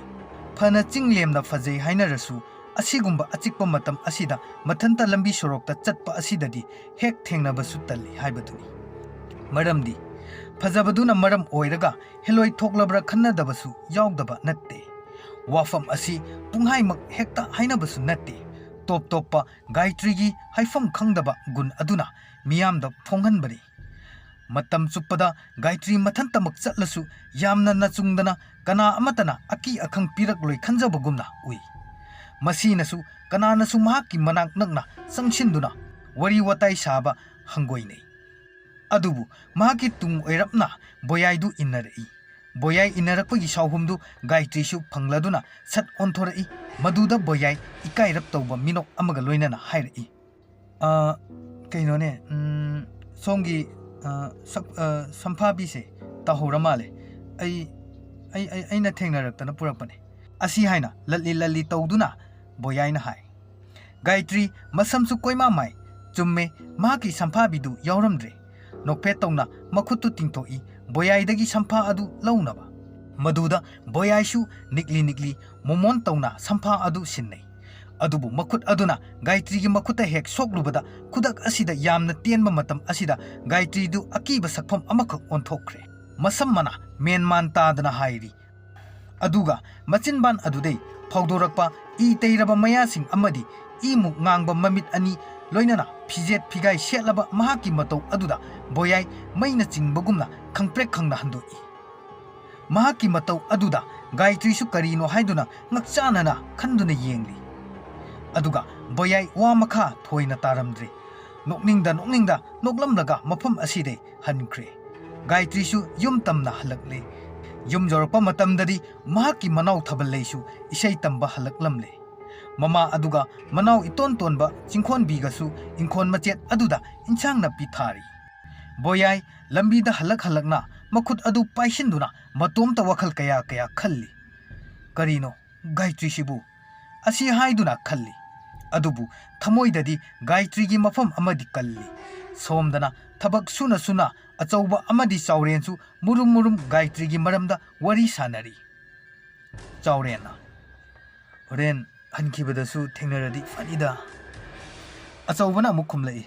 ꯐꯅ ꯆꯤꯡ ꯂꯦꯝꯅ ꯐꯖꯩ ꯍꯥꯏꯅꯔꯁꯨ, ꯑꯁꯤꯒꯨꯝꯕ ꯑꯆꯤꯛꯄ ꯃꯇꯝ ꯑꯁꯤꯗ ꯃꯊꯟꯇ ꯂꯝꯕꯤ ꯁꯣꯔꯣꯛꯇ ꯆꯠꯄ ꯑꯁꯤꯗꯗꯤ ꯍꯦꯛ ꯊꯦꯡꯅꯕꯁꯨ ꯇꯜꯂꯤ ꯍꯥꯏꯕꯗꯨꯅꯤ꯫ ꯃꯔꯝꯗꯤ ꯐꯖꯕꯗꯨꯅ ꯃꯔꯝ ꯑꯣꯏꯔꯒ ꯍꯦꯂꯣꯏ ꯊꯣꯛꯂꯕ꯭ꯔꯥ ꯈꯟꯅꯗꯕꯁꯨ ꯌꯥꯎꯗꯕ ꯅꯠꯇꯦ꯫ ꯋꯥꯐꯝ ꯑꯁꯤ ꯄꯨꯡꯍꯥꯏꯃꯛ ꯍꯦꯛꯇ ꯍꯥꯏꯅꯕꯁꯨ ꯅꯠꯇꯦ꯫ ꯇꯣꯞ ꯇꯣꯞꯄ ꯒꯥꯌꯇ꯭ꯔꯤꯒꯤ ꯍꯥꯏꯐꯝ ꯈꯪꯗꯕ ꯒꯨꯟ ꯑꯗꯨꯅ ꯃꯤꯌꯥꯝꯗ ꯐꯣꯡꯍꯟꯕꯅꯤ꯫ ꯃꯇꯝ ꯆꯨꯞꯄꯗ ꯒꯥꯌꯇ꯭ꯔꯤ ꯃꯊꯟꯇꯃꯛ ꯆꯠꯂꯁꯨ ꯌꯥꯝꯅ ꯅꯆꯨꯡꯗꯅ ꯀꯅꯥ ꯑꯃꯠꯇꯅ ꯑꯀꯤ ꯑꯈꯪ ꯄꯤꯔꯛꯂꯣꯏ ꯈꯟꯖꯕꯒꯨꯝꯅ ꯎꯏ꯫ ꯃꯁꯤꯅꯁꯨ ꯀꯅꯥꯅꯁꯨ ꯃꯍꯥꯛꯀꯤ ꯃꯅꯥꯛ ꯅꯛꯅ ꯆꯪꯁꯤꯟꯗꯨꯅ ꯋꯥꯔꯤ ꯋꯥꯇꯥꯏ ꯁꯥꯕ ꯍꯪꯒꯣꯏꯅꯩ꯫ ꯑꯗꯨꯕꯨ ꯃꯍꯥꯛꯀꯤ ꯇꯨꯡ ꯑꯣꯏꯔꯞꯅ ꯕꯣꯌꯥꯏꯗꯨ ꯏꯟꯅꯔꯛꯏ꯫ ꯕꯣꯌꯥꯏ ꯏꯟꯅꯔꯛꯄꯒꯤ ꯁꯥꯎꯍꯨꯝꯗꯨ ꯒꯥꯌꯇ꯭ꯔꯤꯁꯨ ꯐꯪꯂꯗꯨꯅ ꯁꯠ ꯑꯣꯟꯊꯣꯔꯛꯏ꯫ ꯃꯗꯨꯗ ꯕꯣꯌꯥꯏ ꯏꯀꯥꯏꯔꯞ ꯇꯧꯕ ꯃꯤꯅꯣꯛ ꯑꯃꯒ ꯂꯣꯏꯅꯅ ꯍꯥꯏꯔꯛꯏ, "ꯑ, ꯀꯩꯅꯣꯅꯦ, ꯎꯝ, ꯁꯣꯝꯒꯤ, ꯑ, ꯁꯛ-, ꯑ, ꯁꯝꯐꯥꯕꯤꯁꯦ ꯇꯥꯍꯧꯔ ꯃꯥꯜꯂꯦ꯫ ꯑꯩ, ꯑꯩ, ꯑꯩ, ꯑꯩꯅ ꯊꯦꯡꯅꯔꯛꯇꯅ ꯄꯨꯔꯛꯄꯅꯦ"꯫ ꯑꯁꯤ ꯍꯥꯏꯅ ꯂꯠꯂꯤ ꯂꯠꯂꯤ ꯇꯧꯗꯨꯅ ꯕꯣꯌꯥꯏꯅ ꯍꯥꯏ꯫ ꯒꯥꯌꯇ꯭ꯔꯤ ꯃꯁꯝꯁꯨ ꯀꯣꯏꯃꯥ ꯃꯥꯏ꯫ ꯆꯨꯝꯃꯦ, ꯃꯍꯥꯛꯀꯤ ꯁꯝꯐꯥꯕꯤꯗꯨ ꯌꯥꯎꯔꯝꯗ꯭ꯔꯦ꯫ ꯅꯣꯛꯐꯦꯠ ꯇꯧꯅ ꯃꯈꯨꯠꯇꯨ ꯇꯤꯡꯊꯣꯛꯏ, ꯕꯣꯌꯥꯏꯗꯒꯤ ꯁꯝꯐꯥ ꯑꯗꯨ ꯂꯧꯅꯕ꯫ ꯃꯗꯨꯗ ꯕꯣꯌꯥꯏꯁꯨ ꯅꯤꯛꯂꯤ ꯅꯤꯛꯂꯤ ꯃꯣꯃꯣꯟ ꯇꯧꯅ ꯁꯝꯐꯥ ꯑꯗꯨ ꯁꯤꯟꯅꯩ꯫ ꯑꯗꯨꯕꯨ ꯃꯈꯨꯠ ꯑꯗꯨꯅ ꯒꯥꯌꯇ꯭ꯔꯤꯒꯤ ꯃꯈꯨꯠꯇ ꯍꯦꯛ ꯁꯣꯛꯂꯨꯕꯗ, ꯈꯨꯗꯛ ꯑꯁꯤꯗ ꯌꯥꯝꯅ ꯇꯦꯟꯕ ꯃꯇꯝ ꯑꯁꯤꯗ ꯒꯥꯌꯇ꯭ꯔꯤꯗꯨ ꯑꯀꯤꯕ ꯁꯛꯐꯝ ꯑꯃꯈꯛ ꯑꯣꯟꯊꯣꯛꯈ꯭ꯔꯦ꯫ ꯃꯁꯝ ꯃꯅꯥ ꯃꯦꯟ ꯃꯥꯟ ꯇꯥꯗꯅ ꯍꯥꯏꯔꯤ꯫ ꯑꯗꯨꯒ ꯃꯆꯤꯟꯕꯥꯟ ꯑꯗꯨꯗꯩ ꯐꯥꯎꯗꯣꯔꯛꯄ ꯏ ꯇꯩꯔꯕ ꯃꯌꯥꯁꯤꯡ ꯑꯃꯗꯤ ꯏꯃꯨꯛ ꯉꯥꯡꯕ ꯃꯃꯤꯠ ꯑꯅꯤ, ꯂꯣꯏꯅꯅ ꯐꯤꯖꯦꯠ ꯐꯤꯒꯥꯏ ꯁꯦꯠꯂꯕ ꯃꯍꯥꯛꯀꯤ ꯃꯇꯧ ꯑꯗꯨꯗ ꯕꯣꯌꯥꯏ ꯃꯩꯅ ꯆꯤꯡꯕꯒꯨꯝꯅ ꯈꯪꯄ꯭ꯔꯦꯛ ꯈꯪꯅ ꯍꯟꯗꯣꯛꯏ꯫ ꯃꯍꯥꯛꯀꯤ ꯃꯇꯧ ꯑꯗꯨꯗ ꯒꯥꯌꯇ꯭ꯔꯤꯁꯨ ꯀꯔꯤꯅꯣ ꯍꯥꯏꯗꯨꯅ ꯉꯛꯆꯥꯅꯅ ꯈꯟꯗꯨꯅ ꯌꯦꯡꯂꯤ꯫ ꯑꯗꯨꯒ ꯕꯣꯌꯥꯏ ꯋꯥ ꯃꯈꯥ ꯊꯣꯏꯅ ꯇꯥꯔꯝꯗ꯭ꯔꯦ꯫ ꯅꯣꯛꯅꯤꯡꯗ ꯅꯣꯛꯅꯤꯡꯗ ꯅꯣꯛꯂꯝꯂꯒ ꯃꯐꯝ ꯑꯁꯤꯗꯩ ꯍꯟꯈ꯭ꯔꯦ꯫ ꯒꯥꯌꯇ꯭ꯔꯤꯁꯨ ꯌꯨꯝ ꯇꯝꯅ ꯍꯜꯂꯛꯂꯦ꯫ ꯌꯨꯝ ꯌꯧꯔꯛꯄ ꯃꯇꯝꯗꯗꯤ ꯃꯍꯥꯛꯀꯤ ꯃꯅꯥꯎ ꯊꯥꯕꯜꯂꯩꯁꯨ ꯏꯁꯩ ꯇꯝꯕ ꯍꯜꯂꯛꯂꯝꯂꯦ꯫ ꯃꯃꯥ ꯑꯗꯨꯒ ꯃꯅꯥꯎ ꯏꯇꯣꯟ ꯇꯣꯟꯕ ꯆꯤꯡꯈꯣꯟꯕꯤꯒꯁꯨ ꯏꯪꯈꯣꯜ ꯃꯆꯦꯠ ꯑꯗꯨꯗ ꯏꯟꯁꯥꯡ ꯅꯥꯄꯤ ꯊꯥꯔꯤ꯫ ꯕꯣꯌꯥꯏ ꯂꯝꯕꯤꯗ ꯍꯜꯂꯛ ꯍꯜꯂꯛꯅ ꯃꯈꯨꯠ ꯑꯗꯨ ꯄꯥꯏꯁꯤꯟꯗꯨꯅ ꯃꯇꯣꯝꯇ ꯋꯥꯈꯜ ꯀꯌꯥ ꯀꯌꯥ ꯈꯜꯂꯤ꯫ "ꯀꯔꯤꯅꯣ ꯒꯥꯌꯇ꯭ꯔꯤꯁꯤꯕꯨ?" ꯑꯁꯤ ꯍꯥꯏꯗꯨꯅ ꯈꯜꯂꯤ꯫ ꯑꯗꯨꯕꯨ ꯊꯃꯣꯏꯗꯗꯤ ꯒꯥꯌꯇ꯭ꯔꯤꯒꯤ ꯃꯐꯝ ꯑꯃꯗꯤ ꯀꯜꯂꯤ꯫ ꯁꯣꯝꯗꯅ ꯊꯕꯛ ꯁꯨꯅ ꯁꯨꯅ ꯑꯆꯧꯕ ꯑꯃꯗꯤ ꯆꯥꯎꯔꯦꯟꯁꯨ ꯃꯨꯔꯨꯝ ꯃꯨꯔꯨꯝ ꯒꯥꯌꯇ꯭ꯔꯤꯒꯤ ꯃꯔꯝꯗ ꯋꯥꯔꯤ ꯁꯥꯅꯔꯤ꯫ ꯆꯥꯎꯔꯦꯟꯅ, "ꯍꯣꯔꯦꯟ ꯍꯟꯈꯤꯕꯗꯁꯨ ꯊꯦꯡꯅꯔꯗꯤ ꯐꯅꯤꯗ"꯫ ꯑꯆꯧꯕꯅ ꯑꯃꯨꯛ ꯈꯨꯝꯂꯛꯏ,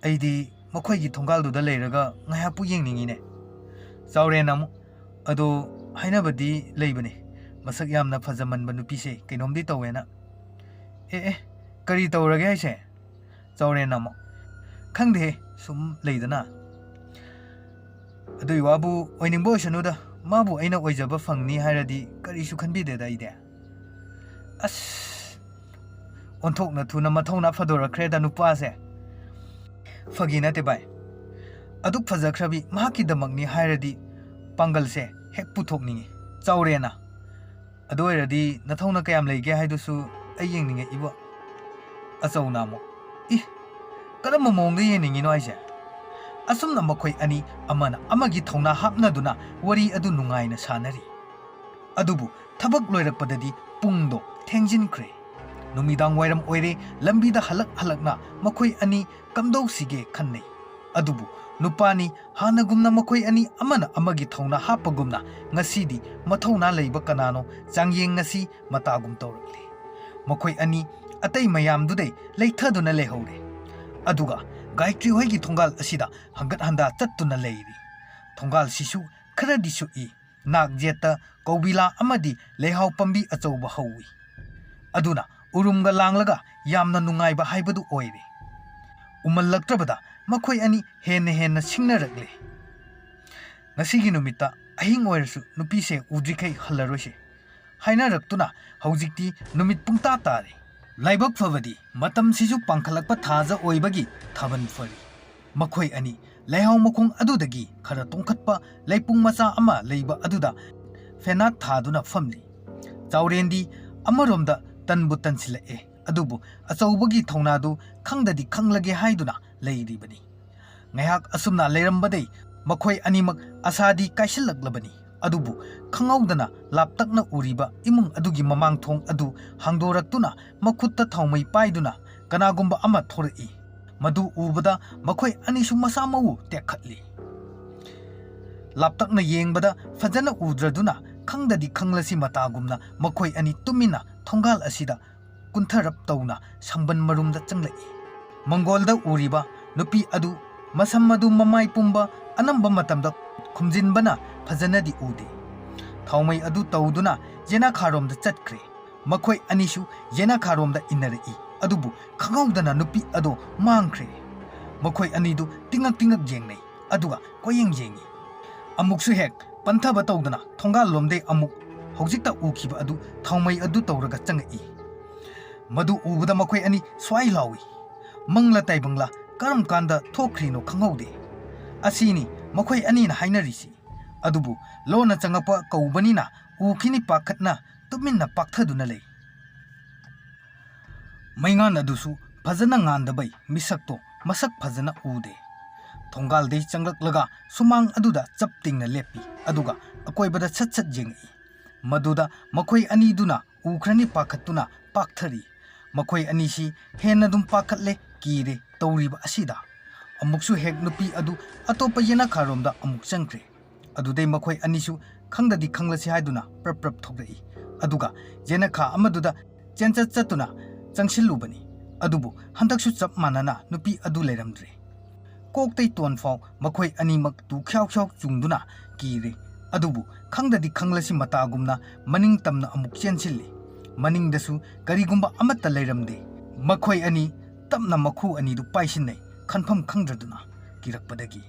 "ꯑꯩꯗꯤ ꯃꯈꯣꯏꯒꯤ ꯊꯣꯡꯒꯥꯜꯗꯨꯗ ꯂꯩꯔꯒ ꯉꯥꯏꯍꯥꯛꯄꯨ ꯌꯦꯡꯅꯤꯡꯉꯤꯅꯦ"꯫ ꯆꯥꯎꯔꯦꯟꯅ ꯑꯃꯨꯛ, "ꯑꯗꯣ ꯍꯥꯏꯅꯕꯗꯤ ꯂꯩꯕꯅꯦ, ꯃꯁꯛ ꯌꯥꯝꯅ ꯐꯖꯃꯟꯕ ꯅꯨꯄꯤꯁꯦ ꯀꯩꯅꯣꯝꯗꯤ ꯇꯧꯋꯦꯅ"꯫ "ꯑꯦ ꯑꯦ, ꯀꯔꯤ ꯇꯧꯔꯒꯦ ꯍꯥꯏꯁꯦ?" ꯆꯥꯎꯔꯦꯟꯅ ꯑꯃꯨꯛ, "ꯈꯪꯗꯦꯍꯦ, ꯁꯨꯝ ꯂꯩꯗꯅ"꯫ ꯑꯗꯨꯏ ꯋꯥꯕꯨ ꯑꯣꯏꯅꯤꯡꯕ ꯑꯣꯏꯁꯅꯨꯗ, ꯃꯥꯕꯨ ꯑꯩꯅ ꯑꯣꯏꯖꯕ ꯐꯪꯅꯤ ꯍꯥꯏꯔꯗꯤ ꯀꯔꯤꯁꯨ ꯈꯟꯕꯤꯗꯦꯗ ꯑꯩꯗꯤ꯫ ꯑꯁ, ꯑꯣꯟꯊꯣꯛꯅ ꯊꯨꯅ ꯃꯊꯧꯅꯥ ꯐꯗꯣꯔꯛꯈ꯭ꯔꯦꯗ ꯅꯨꯄꯥꯁꯦ꯫ ꯐꯥꯒꯤ ꯅꯠꯇꯦ ꯚꯥꯏ, ꯑꯗꯨꯛ ꯐꯖꯈ꯭ꯔꯕꯤ ꯃꯍꯥꯛꯀꯤꯗꯃꯛꯅꯤ ꯍꯥꯏꯔꯗꯤ ꯄꯥꯡꯒꯜꯁꯦ ꯍꯦꯛ ꯄꯨꯊꯣꯛꯅꯤꯡꯉꯤ꯫ ꯆꯥꯎꯔꯦꯅ꯫ ꯑꯗꯨ ꯑꯣꯏꯔꯗꯤ ꯅꯊꯧꯅ ꯀꯌꯥꯝ ꯂꯩꯒꯦ ꯍꯥꯏꯗꯨꯁꯨ ꯑꯩ ꯌꯦꯡꯅꯤꯡꯉꯛꯏꯕꯣ꯫ ꯑꯆꯧꯅ ꯑꯃꯨꯛ, "ꯏ, ꯀꯔꯝꯕ ꯃꯑꯣꯡꯗ ꯌꯦꯡꯅꯤꯡꯉꯤꯅꯣ ꯍꯥꯏꯁꯦ?" ꯑꯁꯨꯝꯅ ꯃꯈꯣꯏ ꯑꯅꯤ ꯑꯃꯅ ꯑꯃꯒꯤ ꯊꯧꯅꯥ ꯍꯥꯞꯅꯗꯨꯅ ꯋꯥꯔꯤ ꯑꯗꯨ ꯅꯨꯡꯉꯥꯏꯅ ꯁꯥꯟꯅꯔꯤ꯫ ꯑꯗꯨꯕꯨ ꯊꯕꯛ ꯂꯣꯏꯔꯛꯄꯗꯗꯤ ꯄꯨꯡꯗꯣ ꯊꯦꯡꯖꯤꯟꯈ꯭ꯔꯦ꯫ ꯅꯨꯃꯤꯗꯥꯡ ꯋꯥꯏꯔꯝ ꯑꯣꯏꯔꯦ, ꯂꯝꯕꯤꯗ ꯍꯜꯂꯛ ꯍꯜꯂꯛꯅ ꯃꯈꯣꯏ ꯑꯅꯤ ꯀꯝꯗꯧꯁꯤꯒꯦ ꯈꯟꯅꯩ꯫ ꯑꯗꯨꯕꯨ ꯅꯨꯄꯥꯅꯤ ꯍꯥꯟꯅꯒꯨꯝꯅ ꯃꯈꯣꯏ ꯑꯅꯤ ꯑꯃꯅ ꯑꯃꯒꯤ ꯊꯧꯅꯥ ꯍꯥꯞꯄꯒꯨꯝꯅ ꯉꯁꯤꯗꯤ ꯃꯊꯧꯅꯥ ꯂꯩꯕ ꯀꯅꯥꯅꯣ ꯆꯥꯡꯌꯦꯡ ꯉꯁꯤ ꯃꯇꯥꯒꯨꯝ ꯇꯧꯔꯛꯂꯦ꯫ ꯃꯈꯣꯏ ꯑꯅꯤ ꯑꯇꯩ ꯃꯌꯥꯝꯗꯨꯗꯩ ꯂꯩꯊꯗꯨꯅ ꯂꯩꯍꯧꯔꯦ꯫ ꯑꯗꯨꯒ ꯒꯥꯌꯇ꯭ꯔꯤ ꯍꯣꯏꯒꯤ ꯊꯣꯡꯒꯥꯜ ꯑꯁꯤꯗ ꯍꯪꯒꯠ ꯍꯟꯗꯥ ꯆꯠꯇꯨꯅ ꯂꯩꯔꯤ꯫ ꯊꯣꯡꯒꯥꯜꯁꯤꯁꯨ ꯈꯔꯗꯤ ꯁꯨꯛꯏ꯫ ꯅꯥꯛ ꯌꯦꯠꯇ ꯀꯧꯕꯤꯂꯥ ꯑꯃꯗꯤ ꯂꯩꯍꯥꯎ ꯄꯥꯝꯕꯤ ꯑꯆꯧꯕ ꯍꯧꯏ꯫ ꯑꯗꯨꯅ ꯎꯔꯨꯝꯒ ꯂꯥꯡꯂꯒ ꯌꯥꯝꯅ ꯅꯨꯡꯉꯥꯏꯕ ꯍꯥꯏꯕꯗꯨ ꯑꯣꯏꯔꯦ꯫ ꯎꯃꯜꯂꯛꯇ꯭ꯔꯕꯗ ꯃꯈꯣꯏ ꯑꯅꯤ ꯍꯦꯟꯅ ꯍꯦꯟꯅ ꯁꯤꯡꯅꯔꯛꯂꯦ꯫ "ꯉꯁꯤꯒꯤ ꯅꯨꯃꯤꯠꯇ ꯑꯍꯤꯡ ꯑꯣꯏꯔꯁꯨ ꯅꯨꯄꯤꯁꯦ ꯎꯗ꯭ꯔꯤꯈꯩ ꯍꯜꯂꯔꯣꯏꯁꯦ" ꯍꯥꯏꯅꯔꯛꯇꯨꯅ ꯍꯧꯖꯤꯛꯇꯤ ꯅꯨꯃꯤꯠ ꯄꯨꯡꯇꯥ ꯇꯥꯔꯦ꯫ ꯂꯥꯏꯕꯛ ꯐꯕꯗꯤ ꯃꯇꯝꯁꯤꯁꯨ ꯄꯥꯡꯈꯠꯂꯛꯄ ꯊꯥꯖ ꯑꯣꯏꯕꯒꯤ ꯊꯥꯕꯜ ꯐꯔꯤ꯫ ꯃꯈꯣꯏ ꯑꯅꯤ ꯂꯩꯍꯥꯎ ꯃꯈꯣꯡ ꯑꯗꯨꯗꯒꯤ ꯈꯔ ꯇꯣꯡꯈꯠꯄ ꯂꯩꯄꯨꯡ ꯃꯆꯥ ꯑꯃ ꯂꯩꯕ ꯑꯗꯨꯗ ꯐꯦꯅꯥꯠ ꯊꯥꯗꯨꯅ ꯐꯝꯂꯤ꯫ ꯆꯥꯎꯔꯦꯟꯗꯤ ꯑꯃꯔꯣꯝꯗ ꯇꯟꯕꯨ ꯇꯟꯁꯤꯜꯂꯛꯑꯦ, ꯑꯗꯨꯕꯨ ꯑꯆꯧꯕꯒꯤ ꯊꯧꯅꯥꯗꯨ ꯈꯪꯗꯗꯤ ꯈꯪꯂꯒꯦ ꯍꯥꯏꯗꯨꯅ ꯂꯩꯔꯤꯕꯅꯤ꯫ ꯉꯥꯏꯍꯥꯛ ꯑꯁꯨꯝꯅ ꯂꯩꯔꯝꯕꯗꯩ ꯃꯈꯣꯏ ꯑꯅꯤꯃꯛ ꯑꯁꯥꯗꯤ ꯀꯥꯏꯁꯤꯜꯂꯛꯂꯕꯅꯤ꯫ ꯑꯗꯨꯕꯨ ꯈꯪꯍꯧꯗꯅ ꯂꯥꯞꯇꯛꯅ ꯎꯔꯤꯕ ꯏꯃꯨꯡ ꯑꯗꯨꯒꯤ ꯃꯃꯥꯡ ꯊꯣꯡ ꯑꯗꯨ ꯍꯥꯡꯗꯣꯔꯛꯇꯨꯅ ꯃꯈꯨꯠꯇ ꯊꯥꯎꯃꯩ ꯄꯥꯏꯗꯨꯅ ꯀꯅꯥꯒꯨꯝꯕ ꯑꯃ ꯊꯣꯔꯛꯏ꯫ ꯃꯗꯨ ꯎꯕꯗ ꯃꯈꯣꯏ ꯑꯅꯤꯁꯨ ꯃꯁꯥ ꯃꯎ ꯇꯦꯛꯈꯠꯂꯤ꯫ ꯂꯥꯞꯇꯛꯅ ꯌꯦꯡꯕꯗ ꯐꯖꯅ ꯎꯗ꯭ꯔꯗꯨꯅ ꯈꯪꯗꯗꯤ ꯈꯪꯂꯁꯤ ꯃꯇꯥꯒꯨꯝꯅ ꯃꯈꯣꯏ ꯑꯅꯤ ꯇꯨꯃꯤꯟꯅ ꯊꯣꯡꯒꯥꯜ ꯑꯁꯤꯗ ꯀꯨꯟꯊꯔꯞ ꯇꯧꯅ ꯁꯝꯕꯟ ꯃꯔꯨꯝꯗ ꯆꯪꯂꯛꯏ꯫ ꯃꯪꯒꯣꯜꯗ ꯎꯔꯤꯕ ꯅꯨꯄꯤ ꯑꯗꯨ ꯃꯁꯝ ꯑꯗꯨ ꯃꯃꯥꯏ ꯄꯨꯝꯕ ꯑꯅꯝꯕ ꯃꯇꯝꯗ ꯈꯨꯝꯖꯤꯟꯕꯅ ꯐꯖꯅꯗꯤ ꯎꯗꯦ꯫ ꯊꯥꯎꯃꯩ ꯑꯗꯨ ꯇꯧꯗꯨꯅ ꯌꯦꯅꯥꯈꯥꯔꯣꯝꯗ ꯆꯠꯈ꯭ꯔꯦ꯫ ꯃꯈꯣꯏ ꯑꯅꯤꯁꯨ ꯌꯦꯅꯥꯈꯥꯔꯣꯝꯗ ꯏꯟꯅꯔꯛꯏ, ꯑꯗꯨꯕꯨ ꯈꯪꯍꯧꯗꯅ ꯅꯨꯄꯤ ꯑꯗꯨ ꯃꯥꯡꯈ꯭ꯔꯦ꯫ ꯃꯈꯣꯏ ꯑꯅꯤꯗꯨ ꯇꯤꯡꯉꯛ ꯇꯤꯡꯉꯛ ꯌꯦꯡꯅꯩ, ꯑꯗꯨꯒ ꯀꯣꯏꯌꯦꯡ ꯌꯦꯡꯉꯤ꯫ ꯑꯃꯨꯛꯁꯨ ꯍꯦꯛ ꯄꯟꯊꯕ ꯇꯧꯗꯅ ꯊꯣꯡꯒꯥꯜ ꯂꯣꯝꯗꯩ ꯑꯃꯨꯛ ꯍꯧꯖꯤꯛꯇ ꯎꯈꯤꯕ ꯑꯗꯨ ꯊꯥꯎꯃꯩ ꯑꯗꯨ ꯇꯧꯔꯒ ꯆꯪꯉꯛꯏ꯫ ꯃꯗꯨ ꯎꯕꯗ ꯃꯈꯣꯏ ꯑꯅꯤ ꯁ꯭ꯋꯥꯏ ꯂꯥꯎꯏ꯫ ꯃꯪꯂꯥ ꯇꯥꯏꯕꯪꯂꯥ ꯀꯔꯝ ꯀꯥꯟꯗ ꯊꯣꯛꯈ꯭ꯔꯤꯅꯣ ꯈꯪꯍꯧꯗꯦ꯫ ꯑꯁꯤꯅꯤ ꯃꯈꯣꯏ ꯑꯅꯤꯅ ꯍꯥꯏꯅꯔꯤꯁꯤ꯫ ꯑꯗꯨꯕꯨ ꯂꯣꯟꯅ ꯆꯪꯉꯛꯄ ꯀꯧꯕꯅꯤꯅ ꯎꯈꯤꯅꯤ ꯄꯥꯈꯠꯅ ꯇꯨꯃꯤꯟꯅ ꯄꯥꯛꯊꯗꯨꯅ ꯂꯩ꯫ ꯃꯩꯉꯥꯟ ꯑꯗꯨꯁꯨ ꯐꯖꯅ ꯉꯥꯟꯗꯕꯩ ꯃꯤꯁꯛꯇꯣ ꯃꯁꯛ ꯐꯖꯅ ꯎꯗꯦ꯫ ꯊꯣꯡꯒꯥꯜꯗꯩ ꯆꯪꯂꯛꯂꯒ ꯁꯨꯃꯥꯡ ꯑꯗꯨꯗ ꯆꯞ ꯇꯤꯡꯅ ꯂꯦꯞꯄꯤ, ꯑꯗꯨꯒ ꯑꯀꯣꯏꯕꯗ ꯁꯠ ꯁꯠ ꯌꯦꯡꯉꯛꯏ꯫ ꯃꯗꯨꯗ ꯃꯈꯣꯏ ꯑꯅꯤꯗꯨꯅ ꯎꯈ꯭ꯔꯅꯤ ꯄꯥꯈꯠꯇꯨꯅ ꯄꯥꯛꯊꯔꯤ꯫ ꯃꯈꯣꯏ ꯑꯅꯤꯁꯤ ꯍꯦꯟꯅ ꯑꯗꯨꯝ ꯄꯥꯈꯠꯂꯦ, ꯀꯤꯔꯦ ꯇꯧꯔꯤꯕ ꯑꯁꯤꯗ꯫ ꯑꯃꯨꯛꯁꯨ ꯍꯦꯛ ꯅꯨꯄꯤ ꯑꯗꯨ ꯑꯇꯣꯞꯄ ꯌꯦꯅꯈꯥꯔꯣꯝꯗ ꯑꯃꯨꯛ ꯆꯪꯈ꯭ꯔꯦ꯫ ꯑꯗꯨꯗꯩ ꯃꯈꯣꯏ ꯑꯅꯤꯁꯨ ꯈꯪꯗꯗꯤ ꯈꯪꯂꯁꯤ ꯍꯥꯏꯗꯨꯅ ꯄ꯭ꯔꯞ ꯄ꯭ꯔꯞ ꯊꯣꯛꯂꯛꯏ꯫ ꯑꯗꯨꯒ ꯌꯦꯅꯈꯥ ꯑꯃꯗꯨꯗ ꯆꯦꯟꯆꯠ ꯆꯠꯇꯨꯅ ꯆꯪꯁꯤꯜꯂꯨꯕꯅꯤ꯫ ꯑꯗꯨꯕꯨ ꯍꯟꯗꯛꯁꯨ ꯆꯞ ꯃꯥꯟꯅꯅ ꯅꯨꯄꯤ ꯑꯗꯨ ꯂꯩꯔꯝꯗ꯭ꯔꯦ꯫ ꯀꯣꯛꯇꯩ ꯇꯣꯟ ꯐꯥꯎ ꯃꯈꯣꯏ ꯑꯅꯤꯃꯛ ꯇꯨ ꯈ꯭ꯌꯥꯎ ꯈ꯭ꯌꯥꯎ ꯆꯨꯡꯗꯨꯅ ꯀꯤꯔꯦ꯫ ꯑꯗꯨꯕꯨ ꯈꯪꯗꯗꯤ ꯈꯪꯂꯁꯤ ꯃꯇꯥꯒꯨꯝꯅ ꯃꯅꯤꯡ ꯇꯝꯅ ꯑꯃꯨꯛ ꯆꯦꯟꯁꯤꯜꯂꯤ꯫ ꯃꯅꯤꯡꯗꯁꯨ ꯀꯔꯤꯒꯨꯝꯕ ꯑꯃꯠꯇ ꯂꯩꯔꯝꯗꯦ꯫ ꯃꯈꯣꯏ ꯑꯅꯤ ꯇꯞꯅ ꯃꯈꯨ ꯑꯅꯤꯗꯨ ꯄꯥꯏꯁꯤꯟꯅꯩ, ꯈꯟꯐꯝ ꯈꯪꯗ꯭ꯔꯗꯨꯅ ꯀꯤꯔꯛꯄꯗꯒꯤ꯫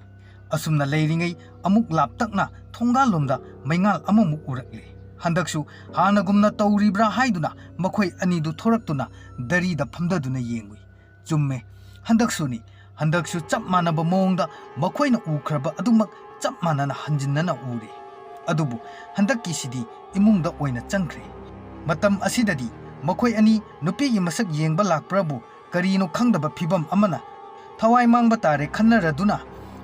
ꯑꯁꯨꯝꯅ ꯂꯩꯔꯤꯉꯩ ꯑꯃꯨꯛ ꯂꯥꯞꯇꯛꯅ ꯊꯣꯡꯒꯥꯜꯂꯣꯝꯗ ꯃꯩꯉꯥꯜ ꯑꯃꯃꯨꯛ ꯎꯔꯛꯂꯦ꯫ ꯍꯟꯗꯛꯁꯨ ꯍꯥꯟꯅꯒꯨꯝꯅ ꯇꯧꯔꯤꯕ꯭ꯔꯥ ꯍꯥꯏꯗꯨꯅ ꯃꯈꯣꯏ ꯑꯅꯤꯗꯨ ꯊꯣꯔꯛꯇꯨꯅ ꯗꯔꯤꯗ ꯐꯝꯊꯗꯨꯅ ꯌꯦꯡꯉꯨꯏ꯫ ꯆꯨꯝꯃꯦ, ꯍꯟꯗꯛꯁꯨꯅꯤ꯫ ꯍꯟꯗꯛꯁꯨ ꯆꯞ ꯃꯥꯟꯅꯕ ꯃꯑꯣꯡꯗ ꯃꯈꯣꯏꯅ ꯎꯈ꯭ꯔꯕ ꯑꯗꯨꯃꯛ ꯆꯞ ꯃꯥꯟꯅꯅ ꯍꯟꯖꯤꯟꯅꯅ ꯎꯔꯦ꯫ ꯑꯗꯨꯕꯨ ꯍꯟꯗꯛꯀꯤꯁꯤꯗꯤ ꯏꯃꯨꯡꯗ ꯑꯣꯏꯅ ꯆꯪꯈ꯭ꯔꯦ꯫ ꯃꯇꯝ ꯑꯁꯤꯗꯗꯤ ꯃꯈꯣꯏ ꯑꯅꯤ ꯅꯨꯄꯤꯒꯤ ꯃꯁꯛ ꯌꯦꯡꯕ ꯂꯥꯛꯄ꯭ꯔꯕꯨ ꯀꯔꯤꯅꯣ ꯈꯪꯗꯕ ꯐꯤꯕꯝ ꯑꯃꯅ ꯊꯋꯥꯏ ꯃꯥꯡꯕ ꯇꯥꯔꯦ ꯈꯟꯅꯔꯗꯨꯅ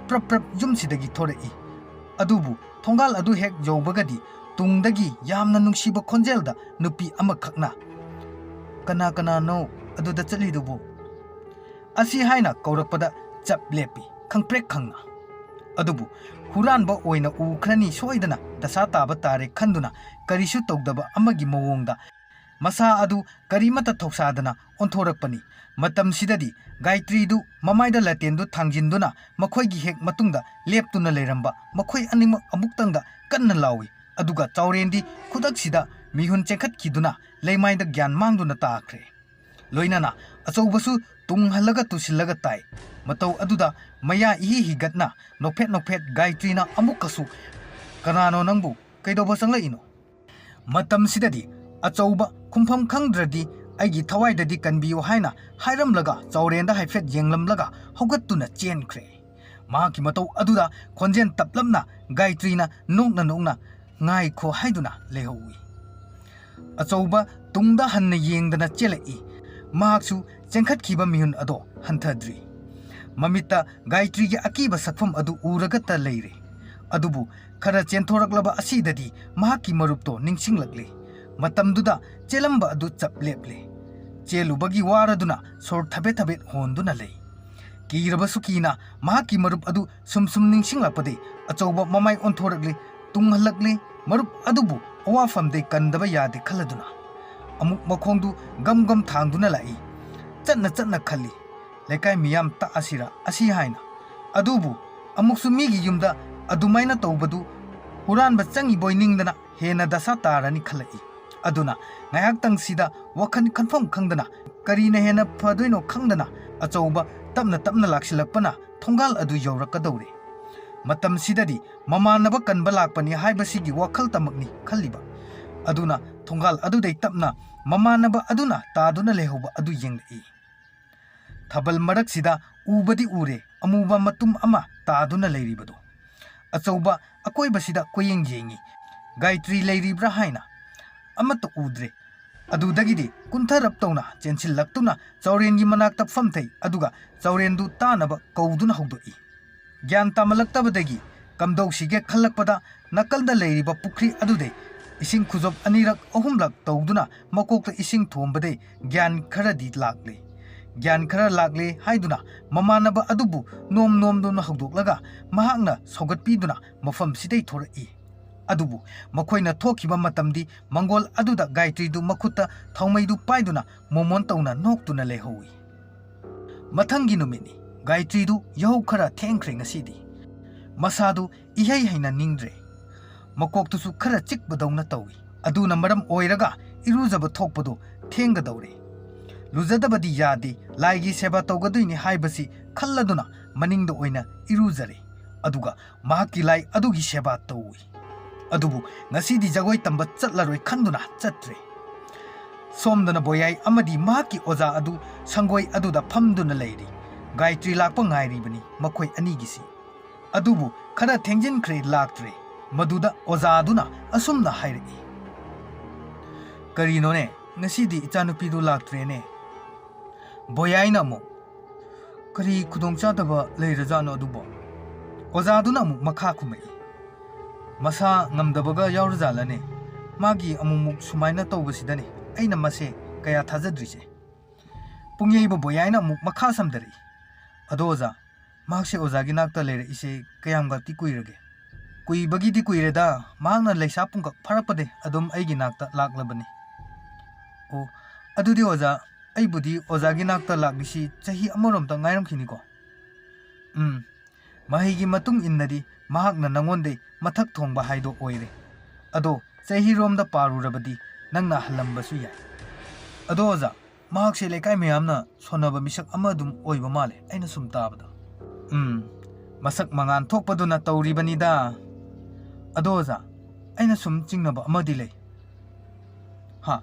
ꯄ꯭ꯔꯞ ꯄ꯭ꯔꯞ ꯌꯨꯝꯁꯤꯗꯒꯤ ꯊꯣꯔꯛꯏ꯫ ꯑꯗꯨꯕꯨ ꯊꯣꯡꯒꯥꯜ ꯑꯗꯨ ꯍꯦꯛ ꯌꯧꯕꯒꯗꯤ ꯇꯨꯡꯗꯒꯤ ꯌꯥꯝꯅ ꯅꯨꯡꯁꯤꯕ ꯈꯣꯟꯖꯦꯜꯗ ꯅꯨꯄꯤ ꯑꯃꯈꯛꯅ, "ꯀꯅꯥ ꯀꯅꯥꯅꯣ ꯑꯗꯨꯗ ꯆꯠꯂꯤꯗꯨꯕꯨ?" ꯑꯁꯤ ꯍꯥꯏꯅ ꯀꯧꯔꯛꯄꯗ ꯆꯞ ꯂꯦꯞꯄꯤ, ꯈꯪꯄ꯭ꯔꯦꯛ ꯈꯪꯅ꯫ ꯑꯗꯨꯕꯨ ꯍꯨꯔꯥꯟꯕ ꯑꯣꯏꯅ ꯎꯈ꯭ꯔꯅꯤ ꯁꯣꯏꯗꯅ, ꯗꯁꯥ ꯇꯥꯕ ꯇꯥꯔꯦ ꯈꯟꯗꯨꯅ ꯀꯔꯤꯁꯨ ꯇꯧꯗꯕ ꯑꯃꯒꯤ ꯃꯑꯣꯡꯗ ꯃꯁꯥ ꯑꯗꯨ ꯀꯔꯤꯃꯠꯇ ꯊꯧꯁꯥꯗꯅ ꯑꯣꯟꯊꯣꯔꯛꯄꯅꯤ꯫ ꯃꯇꯝꯁꯤꯗꯗꯤ ꯒꯥꯌꯇ꯭ꯔꯤꯗꯨ ꯃꯃꯥꯏꯗ ꯂꯥꯇꯦꯟꯗꯨ ꯊꯥꯡꯖꯤꯟꯗꯨꯅ ꯃꯈꯣꯏꯒꯤ ꯍꯦꯛ ꯃꯇꯨꯡꯗ ꯂꯦꯞꯇꯨꯅ ꯂꯩꯔꯝꯕ ꯃꯈꯣꯏ ꯑꯅꯤꯃꯛ ꯑꯃꯨꯛꯇꯪꯗ ꯀꯟꯅ ꯂꯥꯎꯏ꯫ ꯑꯗꯨꯒ ꯆꯥꯎꯔꯦꯟꯗꯤ ꯈꯨꯗꯛꯁꯤꯗ ꯃꯤꯍꯨꯟ ꯆꯦꯟꯈꯠꯈꯤꯗꯨꯅ ꯂꯩꯃꯥꯏꯗ ꯒ꯭ꯌꯥꯟ ꯃꯥꯡꯗꯨꯅ ꯇꯥꯈ꯭ꯔꯦ꯫ ꯂꯣꯏꯅꯅ ꯑꯆꯧꯕꯁꯨ ꯇꯨꯡ ꯍꯜꯂꯒ ꯇꯨꯁꯤꯜꯂꯒ ꯇꯥꯏ꯫ ꯃꯇꯧ ꯑꯗꯨꯗ ꯃꯌꯥ ꯏꯍꯤ ꯍꯤꯒꯠꯅ ꯅꯣꯛꯐꯦꯠ ꯅꯣꯛꯐꯦꯠ ꯒꯥꯌꯇ꯭ꯔꯤꯅ ꯑꯃꯨꯛꯀꯁꯨ, "ꯀꯅꯥꯅꯣ ꯅꯪꯕꯨ? ꯀꯩꯗꯧꯕ ꯆꯪꯂꯛꯏꯅꯣ?" ꯃꯇꯝꯁꯤꯗꯗꯤ ꯑꯆꯧꯕ ꯈꯨꯝꯐꯝ ꯈꯪꯗ꯭ꯔꯗꯤ ꯑꯩꯒꯤ ꯊꯋꯥꯏꯗꯗꯤ ꯀꯟꯕꯤꯌꯨ ꯍꯥꯏꯅ ꯍꯥꯏꯔꯝꯂꯒ ꯆꯥꯎꯔꯦꯟꯗ ꯍꯥꯏꯐꯦꯠ ꯌꯦꯡꯂꯝꯂꯒ ꯍꯧꯒꯠꯇꯨꯅ ꯆꯦꯟꯈ꯭ꯔꯦ꯫ ꯃꯍꯥꯛꯀꯤ ꯃꯇꯧ ꯑꯗꯨꯗ ꯈꯣꯟꯖꯦꯜ ꯇꯞꯂꯞꯅ ꯒꯥꯌꯇ꯭ꯔꯤꯅ ꯅꯣꯛꯅ ꯅꯣꯛꯅ "ꯉꯥꯏꯈꯣ" ꯍꯥꯏꯗꯨꯅ ꯂꯩꯍꯧꯏ꯫ ꯑꯆꯧꯕ ꯇꯨꯡꯗ ꯍꯟꯅ ꯌꯦꯡꯗꯅ ꯆꯦꯜꯂꯛꯏ꯫ ꯃꯍꯥꯛꯁꯨ ꯆꯦꯟꯈꯠꯈꯤꯕ ꯃꯤꯍꯨꯟ ꯑꯗꯣ ꯍꯟꯊꯗ꯭ꯔꯤ꯫ ꯃꯃꯤꯠꯇ ꯒꯥꯌꯇ꯭ꯔꯤꯒꯤ ꯑꯀꯤꯕ ꯁꯛꯐꯝ ꯑꯗꯨ ꯎꯔꯒꯇ ꯂꯩꯔꯦ꯫ ꯑꯗꯨꯕꯨ ꯈꯔ ꯆꯦꯟꯊꯣꯔꯛꯂꯕ ꯑꯁꯤꯗꯗꯤ ꯃꯍꯥꯛꯀꯤ ꯃꯔꯨꯞꯇꯣ ꯅꯤꯡꯁꯤꯡꯂꯛꯂꯦ꯫ ꯃꯇꯝꯗꯨꯗ ꯆꯦꯜꯂꯝꯕ ꯑꯗꯨ ꯆꯞ ꯂꯦꯞꯂꯦ꯫ ꯆꯦꯜꯂꯨꯕꯒꯤ ꯋꯥꯔꯗꯨꯅ ꯁꯣꯔ ꯊꯕꯦꯠ ꯊꯕꯦꯠ ꯍꯣꯟꯗꯨꯅ ꯂꯩ꯫ ꯀꯤꯔꯕꯁꯨ ꯀꯤꯅ ꯃꯍꯥꯛꯀꯤ ꯃꯔꯨꯞ ꯑꯗꯨ ꯁꯨꯝ ꯁꯨꯝ ꯅꯤꯡꯁꯤꯡꯂꯛꯄꯗꯩ ꯑꯆꯧꯕ ꯃꯃꯥꯏ ꯑꯣꯟꯊꯣꯔꯛꯂꯦ, ꯇꯨꯡꯍꯜꯂꯛꯂꯦ꯫ ꯃꯔꯨꯞ ꯑꯗꯨꯕꯨ ꯑꯋꯥꯐꯝꯗꯩ ꯀꯟꯗꯕ ꯌꯥꯗꯦ ꯈꯜꯂꯗꯨꯅ ꯑꯃꯨꯛ ꯃꯈꯣꯡꯗꯨ ꯒꯝ ꯒꯝ ꯊꯥꯡꯗꯨꯅ ꯂꯥꯛꯏ꯫ ꯆꯠꯅ ꯆꯠꯅ ꯈꯜꯂꯤ, "ꯂꯩꯀꯥꯏ ꯃꯤꯌꯥꯝ ꯇꯥꯛꯑꯁꯤꯔ ꯑꯁꯤ?" ꯍꯥꯏꯅ꯫ ꯑꯗꯨꯕꯨ ꯑꯃꯨꯛꯁꯨ ꯃꯤꯒꯤ ꯌꯨꯝꯗ ꯑꯗꯨꯃꯥꯏꯅ ꯇꯧꯕꯗꯨ ꯍꯨꯔꯥꯟꯕ ꯆꯪꯉꯤꯕꯣꯏ ꯅꯤꯡꯗꯅ ꯍꯦꯟꯅ ꯗꯁꯥ ꯇꯥꯔꯅꯤ ꯈꯜꯂꯛꯏ꯫ ꯑꯗꯨꯅ ꯉꯥꯏꯍꯥꯛꯇꯪꯁꯤꯗ ꯋꯥꯈꯜ ꯈꯟꯐꯝ ꯈꯪꯗꯅ, ꯀꯔꯤꯅ ꯍꯦꯟꯅ ꯐꯗꯣꯏꯅꯣ ꯈꯪꯗꯅ, ꯑꯆꯧꯕ ꯇꯞꯅ ꯇꯞꯅ ꯂꯥꯛꯁꯤꯜꯂꯛꯄꯅ ꯊꯣꯡꯒꯥꯜ ꯑꯗꯨ ꯌꯧꯔꯛꯀꯗꯧꯔꯦ꯫ ꯃꯇꯝꯁꯤꯗꯗꯤ ꯃꯃꯥꯟꯅꯕ ꯀꯟꯕ ꯂꯥꯛꯄꯅꯤ ꯍꯥꯏꯕꯁꯤꯒꯤ ꯋꯥꯈꯜꯇꯃꯛꯅꯤ ꯈꯜꯂꯤꯕ꯫ ꯑꯗꯨꯅ ꯊꯣꯡꯒꯥꯜ ꯑꯗꯨꯗꯩ ꯇꯞꯅ ꯃꯃꯥꯟꯅꯕ ꯑꯗꯨꯅ ꯇꯥꯗꯨꯅ ꯂꯩꯍꯧꯕ ꯑꯗꯨ ꯌꯦꯡꯂꯛꯏ꯫ ꯊꯥꯕꯜ ꯃꯔꯛꯁꯤꯗ ꯎꯕꯗꯤ ꯎꯔꯦ, ꯑꯃꯨꯕ ꯃꯇꯨꯝ ꯑꯃ ꯇꯥꯗꯨꯅ ꯂꯩꯔꯤꯕꯗꯣ꯫ ꯑꯆꯧꯕ ꯑꯀꯣꯏꯕꯁꯤꯗ ꯀꯣꯏꯌꯦꯡ ꯌꯦꯡꯉꯤ, ꯒꯥꯌꯇ꯭ꯔꯤ ꯂꯩꯔꯤꯕ꯭ꯔꯥ ꯍꯥꯏꯅ꯫ ꯑꯃꯠꯇ ꯎꯗ꯭ꯔꯦ꯫ ꯑꯗꯨꯗꯒꯤꯗꯤ ꯀꯨꯟꯊꯔꯞ ꯇꯧꯅ ꯆꯦꯟꯁꯤꯜꯂꯛꯇꯨꯅ ꯆꯥꯎꯔꯦꯟꯒꯤ ꯃꯅꯥꯛꯇ ꯐꯝꯊꯩ, ꯑꯗꯨꯒ ꯆꯥꯎꯔꯦꯟꯗꯨ ꯇꯥꯅꯕ ꯀꯧꯗꯨꯅ ꯍꯧꯗꯣꯛꯏ꯫ ꯒ꯭ꯌꯥꯟ ꯇꯥꯃꯜꯂꯛꯇꯕꯗꯒꯤ ꯀꯝꯗꯧꯁꯤꯒꯦ ꯈꯜꯂꯛꯄꯗ ꯅꯥꯀꯜꯗ ꯂꯩꯔꯤꯕ ꯄꯨꯈ꯭ꯔꯤ ꯑꯗꯨꯗꯩ ꯏꯁꯤꯡ ꯈꯨꯖꯣꯞ ꯑꯅꯤꯔꯛ ꯑꯍꯨꯝꯂꯛ ꯇꯧꯗꯨꯅ ꯃꯀꯣꯛꯇ ꯏꯁꯤꯡ ꯊꯣꯝꯕꯗꯩ ꯒ꯭ꯌꯥꯟ ꯈꯔꯗꯤ ꯂꯥꯛꯂꯦ꯫ ꯒ꯭ꯌꯥꯟ ꯈꯔ ꯂꯥꯛꯂꯦ ꯍꯥꯏꯗꯨꯅ ꯃꯃꯥꯟꯅꯕ ꯑꯗꯨꯕꯨ ꯅꯣꯝ ꯅꯣꯝꯗꯨꯅ ꯍꯧꯗꯣꯛꯂꯒ ꯃꯍꯥꯛꯅ ꯁꯧꯒꯠꯄꯤꯗꯨꯅ ꯃꯐꯝꯁꯤꯗꯩ ꯊꯣꯔꯛꯏ꯫ ꯑꯗꯨꯕꯨ ꯃꯈꯣꯏꯅ ꯊꯣꯛꯈꯤꯕ ꯃꯇꯝꯗꯤ ꯃꯪꯒꯣꯜ ꯑꯗꯨꯗ ꯒꯥꯌꯇ꯭ꯔꯤꯗꯨ ꯃꯈꯨꯠꯇ ꯊꯥꯎꯃꯩꯗꯨ ꯄꯥꯏꯗꯨꯅ ꯃꯣꯃꯣꯟ ꯇꯧꯅ ꯅꯣꯛꯇꯨꯅ ꯂꯩꯍꯧꯏ꯫ ꯃꯊꯪꯒꯤ ꯅꯨꯃꯤꯠꯅꯤ꯫ ꯒꯥꯌꯇ꯭ꯔꯤꯗꯨ ꯌꯥꯍꯧ ꯈꯔ ꯊꯦꯡꯈ꯭ꯔꯦ ꯉꯁꯤꯗꯤ꯫ ꯃꯁꯥꯗꯨ ꯏꯍꯩ ꯍꯩꯅ ꯅꯤꯡꯗ꯭ꯔꯦ꯫ ꯃꯀꯣꯛꯇꯨꯁꯨ ꯈꯔ ꯆꯤꯛꯄꯗꯧꯅ ꯇꯧꯏ꯫ ꯑꯗꯨꯅ ꯃꯔꯝ ꯑꯣꯏꯔꯒ ꯏꯔꯨꯖꯕ ꯊꯣꯛꯄꯗꯨ ꯊꯦꯡꯒꯗꯧꯔꯦ꯫ ꯂꯨꯖꯗꯕꯗꯤ ꯌꯥꯗꯦ, ꯂꯥꯏꯒꯤ ꯁꯦꯕꯥ ꯇꯧꯒꯗꯣꯏꯅꯤ ꯍꯥꯏꯕꯁꯤ ꯈꯜꯂꯗꯨꯅ ꯃꯅꯤꯡꯗ ꯑꯣꯏꯅ ꯏꯔꯨꯖꯔꯦ꯫ ꯑꯗꯨꯒ ꯃꯍꯥꯛꯀꯤ ꯂꯥꯏ ꯑꯗꯨꯒꯤ ꯁꯦꯕꯥ ꯇꯧꯏ꯫ ꯑꯗꯨꯕꯨ ꯉꯁꯤꯗꯤ ꯖꯒꯣꯏ ꯇꯝꯕ ꯆꯠꯂꯔꯣꯏ ꯈꯟꯗꯨꯅ ꯆꯠꯇ꯭ꯔꯦ꯫ ꯁꯣꯝꯗꯅ ꯕꯣꯌꯥꯏ ꯑꯃꯗꯤ ꯃꯍꯥꯛꯀꯤ ꯑꯣꯖꯥ ꯑꯗꯨ ꯁꯪꯒꯣꯏ ꯑꯗꯨꯗ ꯐꯝꯗꯨꯅ ꯂꯩꯔꯤ꯫ ꯒꯥꯌꯇ꯭ꯔꯤ ꯂꯥꯛꯄ ꯉꯥꯏꯔꯤꯕꯅꯤ ꯃꯈꯣꯏ ꯑꯅꯤꯒꯤꯁꯤ꯫ ꯑꯗꯨꯕꯨ ꯈꯔ ꯊꯦꯡꯖꯤꯟꯈ꯭ꯔꯦ, ꯂꯥꯛꯇ꯭ꯔꯦ꯫ ꯃꯗꯨꯗ ꯑꯣꯖꯥ ꯑꯗꯨꯅ ꯑꯁꯨꯝꯅ ꯍꯥꯏꯔꯛꯏ, "ꯀꯔꯤꯅꯣꯅꯦ, ꯉꯁꯤꯗꯤ ꯏꯆꯥꯅꯨꯄꯤꯗꯨ ꯂꯥꯛꯇ꯭ꯔꯦꯅꯦ?" ꯕꯣꯌꯥꯏꯅ ꯑꯃꯨꯛ, "ꯀꯔꯤ ꯈꯨꯗꯣꯡꯆꯥꯗꯕ ꯂꯩꯔꯖꯥꯠꯅꯣ ꯑꯗꯨꯕꯣ?" ꯑꯣꯖꯥꯗꯨꯅ ꯑꯃꯨꯛ ꯃꯈꯥ ꯈꯨꯝꯃꯛꯏ, "ꯃꯁꯥ ꯉꯝꯗꯕꯒ ꯌꯥꯎꯔꯖꯥꯠꯂꯅꯦ? ꯃꯥꯒꯤ ꯑꯃꯨꯛꯃꯨꯛ ꯁꯨꯃꯥꯏꯅ ꯇꯧꯕꯁꯤꯗꯅꯦ ꯑꯩꯅ ꯃꯁꯦ ꯀꯌꯥ ꯊꯥꯖꯗ꯭ꯔꯤꯁꯦ꯫" ꯄꯨꯡꯌꯩꯕ ꯕꯣꯌꯥꯏꯅ ꯑꯃꯨꯛ ꯃꯈꯥ ꯁꯝꯊꯔꯛꯏ, "ꯑꯗꯣ ꯑꯣꯖꯥ, ꯃꯍꯥꯛꯁꯦ ꯑꯣꯖꯥꯒꯤ ꯅꯥꯛꯇ ꯂꯩꯔꯛꯏꯁꯦ ꯀꯌꯥꯝꯒꯗꯤ ꯀꯨꯏꯔꯒꯦ?" "ꯀꯨꯏꯕꯒꯤꯗꯤ ꯀꯨꯏꯔꯦꯗ, ꯃꯍꯥꯛꯅ ꯂꯩꯁꯥ ꯄꯨꯡꯀꯛ ꯐꯥꯔꯛꯄꯗꯩ ꯑꯗꯨꯝ ꯑꯩꯒꯤ ꯅꯥꯛꯇ ꯂꯥꯛꯂꯕꯅꯤ꯫" "ꯑꯣ, ꯑꯗꯨꯗꯤ ꯑꯣꯖꯥ, ꯑꯩꯕꯨꯗꯤ ꯑꯣꯖꯥꯒꯤ ꯅꯥꯛꯇ ꯂꯥꯛꯂꯤꯁꯤ ꯆꯍꯤ ꯑꯃꯔꯣꯝꯇ ꯉꯥꯏꯔꯝꯈꯤꯅꯤꯀꯣ?" "ꯎꯝ, ꯃꯍꯩꯒꯤ ꯃꯇꯨꯡ ꯏꯟꯅꯗꯤ ꯃꯍꯥꯛꯅ ꯅꯉꯣꯟꯗꯩ ꯃꯊꯛ ꯊꯣꯡꯕ ꯍꯥꯏꯗꯣ ꯑꯣꯏꯔꯦ꯫ ꯑꯗꯣ ꯆꯍꯤꯔꯣꯝꯗ ꯄꯥꯔꯨꯔꯕꯗꯤ ꯅꯪꯅ ꯍꯜꯂꯝꯕꯁꯨ ꯌꯥꯏ꯫ ꯑꯗꯣ ꯑꯣꯖꯥ, ꯃꯍꯥꯛꯁꯦ ꯂꯩꯀꯥꯏ ꯃꯌꯥꯝꯅ ꯁꯣꯟꯅꯕ ꯃꯤꯁꯛ ꯑꯃ ꯑꯗꯨꯝ ꯑꯣꯏꯕ ꯃꯥꯜꯂꯦ, ꯑꯩꯅ ꯁꯨꯝ ꯇꯥꯕꯗ꯫" "ꯎꯝ, ꯃꯁꯛ ꯃꯉꯥꯜ ꯊꯣꯛꯄꯗꯨꯅ ꯇꯧꯔꯤꯕꯅꯤꯗ꯫ ꯑꯗꯣ ꯑꯣꯖꯥ, ꯑꯩꯅ ꯁꯨꯝ ꯆꯤꯡꯅꯕ ꯑꯃꯗꯤ ꯂꯩ꯫" "ꯍꯥ?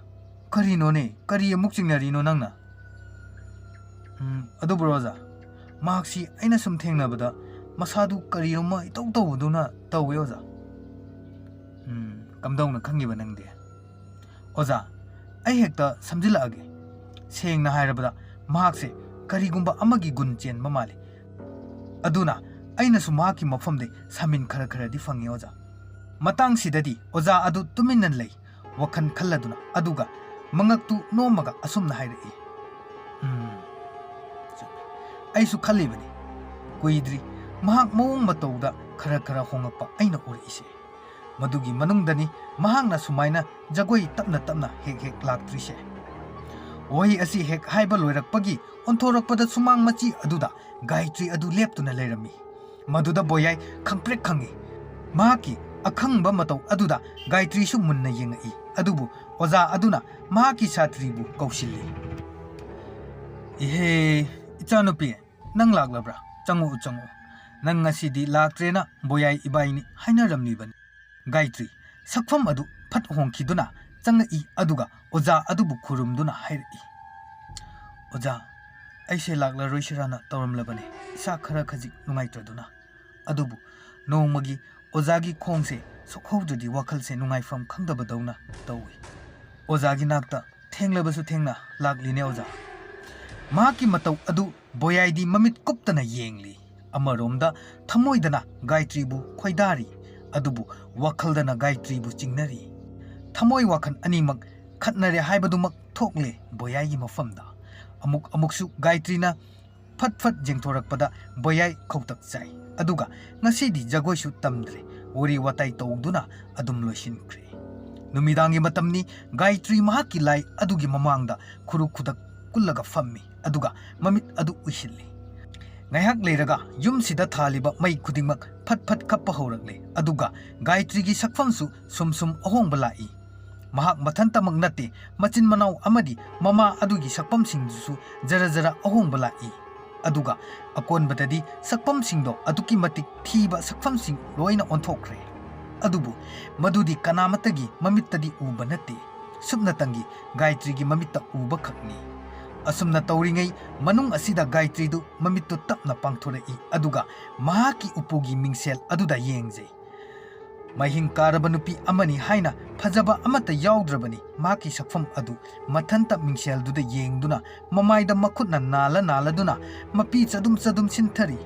ꯀꯔꯤꯅꯣꯅꯦ? ꯀꯔꯤ ꯑꯃꯨꯛ ꯆꯤꯡꯅꯔꯤꯅꯣ ꯅꯪꯅ?" "ꯎꯝ, ꯑꯗꯨꯕꯨꯔꯣ ꯑꯣꯖꯥ, ꯃꯍꯥꯛꯁꯤ ꯑꯩꯅ ꯁꯨꯝ ꯊꯦꯡꯅꯕꯗ ꯃꯁꯥꯗꯨ ꯀꯔꯤꯅꯣꯃ ꯏꯇꯧ ꯇꯧꯕꯗꯨꯅ ꯇꯧꯋꯦ ꯑꯣꯖꯥ꯫" "ꯎꯝ, ꯀꯝꯗꯧꯅ ꯈꯪꯉꯤꯕ ꯅꯪꯗꯤ?" "ꯑꯣꯖꯥ, ꯑꯩ ꯍꯦꯛꯇ ꯁꯝꯖꯤꯜꯂꯛꯑꯒꯦ꯫ ꯁꯦꯡꯅ ꯍꯥꯏꯔꯕꯗ ꯃꯍꯥꯛꯁꯦ ꯀꯔꯤꯒꯨꯝꯕ ꯑꯃꯒꯤ ꯒꯨꯟ ꯆꯦꯟꯕ ꯃꯥꯜꯂꯤ꯫ ꯑꯗꯨꯅ ꯑꯩꯅꯁꯨ ꯃꯍꯥꯛꯀꯤ ꯃꯐꯝꯗꯩ ꯁꯥꯃꯤꯟ ꯈꯔ ꯈꯔꯗꯤ ꯐꯪꯉꯤ ꯑꯣꯖꯥ꯫" ꯃꯇꯥꯡꯁꯤꯗꯗꯤ ꯑꯣꯖꯥ ꯑꯗꯨ ꯇꯨꯃꯤꯟꯅ ꯂꯩ, ꯋꯥꯈꯜ ꯈꯜꯂꯗꯨꯅ, ꯑꯗꯨꯒ ꯃꯉꯛꯇꯨ ꯅꯣꯝꯃꯒ ꯑꯁꯨꯝꯅ ꯍꯥꯏꯔꯛꯏ, "ꯎꯝ, ꯆꯨꯝꯃꯤ꯫ ꯑꯩꯁꯨ ꯈꯜꯂꯤꯕꯅꯤ꯫ ꯀꯨꯏꯗ꯭ꯔꯤ ꯃꯍꯥꯛ ꯃꯑꯣꯡ ꯃꯇꯧꯗ ꯈꯔ ꯈꯔ ꯍꯣꯡꯉꯛꯄ ꯑꯩꯅ ꯎꯔꯛꯏꯁꯦ꯫ ꯃꯗꯨꯒꯤ ꯃꯅꯨꯡꯗꯅꯤ ꯃꯍꯥꯛꯅ ꯁꯨꯃꯥꯏꯅ ꯖꯒꯣꯏ ꯇꯞꯅ ꯇꯞꯅ ꯍꯦꯛ ꯍꯦꯛ ꯂꯥꯛꯇ꯭ꯔꯤꯁꯦ꯫" ꯋꯥꯍꯩ ꯑꯁꯤ ꯍꯦꯛ ꯍꯥꯏꯕ ꯂꯣꯏꯔꯛꯄꯒꯤ ꯑꯣꯟꯊꯣꯔꯛꯄꯗ ꯁꯨꯃꯥꯡ ꯃꯆꯤ ꯑꯗꯨꯗ ꯒꯥꯌꯇ꯭ꯔꯤ ꯑꯗꯨ ꯂꯦꯞꯇꯨꯅ ꯂꯩꯔꯝꯃꯤ꯫ ꯃꯗꯨꯗ ꯕꯣꯌꯥꯏ ꯈꯪꯄ꯭ꯔꯦꯛ ꯈꯪꯉꯤ꯫ ꯃꯍꯥꯛꯀꯤ ꯑꯈꯪꯕ ꯃꯇꯧ ꯑꯗꯨꯗ ꯒꯥꯌꯇ꯭ꯔꯤꯁꯨ ꯃꯨꯟꯅ ꯌꯦꯡꯉꯛꯏ, ꯑꯗꯨꯕꯨ ꯑꯣꯖꯥ ꯑꯗꯨꯅ ꯃꯍꯥꯛꯀꯤ ꯁꯥꯇ꯭ꯔꯤꯕꯨ ꯀꯧꯁꯤꯜꯂꯤ꯫ "ꯏꯍꯦ, ꯏꯆꯥꯅꯨꯄꯤ, ꯅꯪ ꯂꯥꯛꯂꯕ꯭ꯔꯥ? ꯆꯪꯉꯛꯎ, ꯆꯪꯉꯛꯎ꯫ ꯅꯪ ꯉꯁꯤꯗꯤ ꯂꯥꯛꯇ꯭ꯔꯦꯅ ꯕꯣꯌꯥꯏ ꯏꯕꯥꯏꯅꯤ ꯍꯥꯏꯅꯔꯝꯂꯤꯕꯅꯤ꯫" ꯒꯥꯌꯇ꯭ꯔꯤ ꯁꯛꯐꯝ ꯑꯗꯨ ꯐꯠ ꯍꯣꯡꯈꯤꯗꯨꯅ ꯆꯪꯂꯛꯏ, ꯑꯗꯨꯒ ꯑꯣꯖꯥ ꯑꯗꯨꯕꯨ ꯈꯨꯔꯨꯝꯗꯨꯅ ꯍꯥꯏꯔꯛꯏ, "ꯑꯣꯖꯥ, ꯑꯩꯁꯦ ꯂꯥꯛꯂꯔꯣꯏꯁꯤꯔꯥꯅ ꯇꯧꯔꯝꯂꯕꯅꯤ, ꯏꯁꯥ ꯈꯔ ꯈꯖꯤꯛ ꯅꯨꯡꯉꯥꯏꯇ꯭ꯔꯗꯨꯅ꯫ ꯑꯗꯨꯕꯨ ꯅꯣꯡꯃꯒꯤ ꯑꯣꯖꯥꯒꯤ ꯈꯣꯡꯁꯦ ꯁꯣꯛꯍꯧꯗ꯭ꯔꯗꯤ ꯋꯥꯈꯜꯁꯦ ꯅꯨꯡꯉꯥꯏꯐꯝ ꯈꯪꯗꯕꯗꯧꯅ ꯇꯧꯏ꯫ ꯑꯣꯖꯥꯒꯤ ꯅꯥꯛꯇ ꯊꯦꯡꯂꯕꯁꯨ ꯊꯦꯡꯅ ꯂꯥꯛꯂꯤꯅꯦ, ꯑꯣꯖꯥ꯫" ꯃꯍꯥꯛꯀꯤ ꯃꯇꯧ ꯑꯗꯨ ꯕꯣꯌꯥꯏꯗꯤ ꯃꯃꯤꯠ ꯀꯨꯞꯇꯅ ꯌꯦꯡꯂꯤ꯫ ꯑꯃꯔꯣꯝꯗ ꯊꯃꯣꯏꯗꯅ ꯒꯥꯌꯇ꯭ꯔꯤꯕꯨ ꯈꯣꯏꯗꯥꯔꯤ, ꯑꯗꯨꯕꯨ ꯋꯥꯈꯜꯗꯅ ꯒꯥꯌꯇ꯭ꯔꯤꯕꯨ ꯆꯤꯡꯅꯔꯤ꯫ ꯊꯃꯣꯏ ꯋꯥꯈꯜ ꯑꯅꯤꯃꯛ ꯈꯠꯅꯔꯦ ꯍꯥꯏꯕꯗꯨꯃꯛ ꯊꯣꯛꯂꯦ ꯕꯣꯌꯥꯏꯒꯤ ꯃꯐꯝꯗ꯫ ꯑꯃꯨꯛ ꯑꯃꯨꯛꯁꯨ ꯒꯥꯌꯇ꯭ꯔꯤꯅ ꯐꯠ ꯐꯠ ꯌꯦꯡꯊꯣꯔꯛꯄꯗ ꯕꯣꯌꯥꯏ ꯈꯧꯇꯛ ꯆꯥꯏ꯫ ꯑꯗꯨꯒ ꯉꯁꯤꯗꯤ ꯖꯒꯣꯏꯁꯨ ꯇꯝꯗ꯭ꯔꯦ, ꯋꯥꯔꯤ ꯋꯥꯇꯥꯏ ꯇꯧꯗꯨꯅ ꯑꯗꯨꯝ ꯂꯣꯏꯁꯤꯟꯈ꯭ꯔꯦ꯫ ꯅꯨꯃꯤꯗꯥꯡꯒꯤ ꯃꯇꯝꯅꯤ꯫ ꯒꯥꯌꯇ꯭ꯔꯤ ꯃꯍꯥꯛꯀꯤ ꯂꯥꯏ ꯑꯗꯨꯒꯤ ꯃꯃꯥꯡꯗ ꯈꯨꯔꯨ ꯈꯨꯗꯛ ꯀꯨꯜꯂꯒ ꯐꯝꯃꯤ, ꯑꯗꯨꯒ ꯃꯃꯤꯠ ꯑꯗꯨ ꯎꯏꯁꯤꯜꯂꯤ꯫ ꯉꯥꯏꯍꯥꯛ ꯂꯩꯔꯒ ꯌꯨꯝꯁꯤꯗ ꯊꯥꯜꯂꯤꯕ ꯃꯩ ꯈꯨꯗꯤꯡꯃꯛ ꯐꯠ ꯐꯠ ꯈꯞꯄ ꯍꯧꯔꯛꯂꯦ, ꯑꯗꯨꯒ ꯒꯥꯌꯇ꯭ꯔꯤꯒꯤ ꯁꯛꯐꯝꯁꯨ ꯁꯨꯝ ꯁꯨꯝ ꯑꯍꯣꯡꯕ ꯂꯥꯛꯏ꯫ ꯃꯍꯥꯛ ꯃꯊꯟꯇꯃꯛ ꯅꯠꯇꯦ, ꯃꯆꯤꯟ ꯃꯅꯥꯎ ꯑꯃꯗꯤ ꯃꯃꯥ ꯑꯗꯨꯒꯤ ꯁꯛꯐꯝꯁꯤꯡꯗꯨꯁꯨ ꯖꯔ ꯖꯔ ꯑꯍꯣꯡꯕ ꯂꯥꯛꯏ꯫ ꯑꯗꯨꯒ ꯑꯀꯣꯟꯕꯗꯗꯤ ꯁꯛꯐꯝꯁꯤꯡꯗꯣ ꯑꯗꯨꯛꯀꯤ ꯃꯇꯤꯛ ꯊꯤꯕ ꯁꯛꯐꯝꯁꯤꯡ ꯂꯣꯏꯅ ꯑꯣꯟꯊꯣꯛꯈ꯭ꯔꯦ꯫ ꯑꯗꯨꯕꯨ ꯃꯗꯨꯗꯤ ꯀꯅꯥꯃꯠꯇꯒꯤ ꯃꯃꯤꯠꯇꯗꯤ ꯎꯕ ꯅꯠꯇꯦ, ꯁꯨꯞꯅꯇꯪꯒꯤ ꯒꯥꯌꯇ꯭ꯔꯤꯒꯤ ꯃꯃꯤꯠꯇ ꯎꯕ ꯈꯛꯅꯤ꯫ ꯑꯁꯨꯝꯅ ꯇꯧꯔꯤꯉꯩ ꯃꯅꯨꯡ ꯑꯁꯤꯗ ꯒꯥꯌꯇ꯭ꯔꯤꯗꯨ ꯃꯃꯤꯠꯇꯨ ꯇꯞꯅ ꯄꯥꯡꯊꯣꯔꯛꯏ, ꯑꯗꯨꯒ ꯃꯍꯥꯛꯀꯤ ꯎꯄꯨꯒꯤ ꯃꯤꯡꯁꯦꯜ ꯑꯗꯨꯗ ꯌꯦꯡꯖꯩ꯫ ꯃꯍꯤꯡ ꯀꯥꯔꯕ ꯅꯨꯄꯤ ꯑꯃꯅꯤ ꯍꯥꯏꯅ ꯐꯖꯕ ꯑꯃꯠꯇ ꯌꯥꯎꯗ꯭ꯔꯕꯅꯤ꯫ ꯃꯍꯥꯛꯀꯤ ꯁꯛꯐꯝ ꯑꯗꯨ ꯃꯊꯟꯇ ꯃꯤꯡꯁꯦꯜꯗꯨꯗ ꯌꯦꯡꯗꯨꯅ ꯃꯃꯥꯏꯗ ꯃꯈꯨꯠꯅ ꯅꯥꯜꯂ ꯅꯥꯜꯂꯗꯨꯅ ꯃꯄꯤ ꯆꯗꯨꯝ ꯆꯗꯨꯝ ꯁꯤꯟꯊꯔꯤ꯫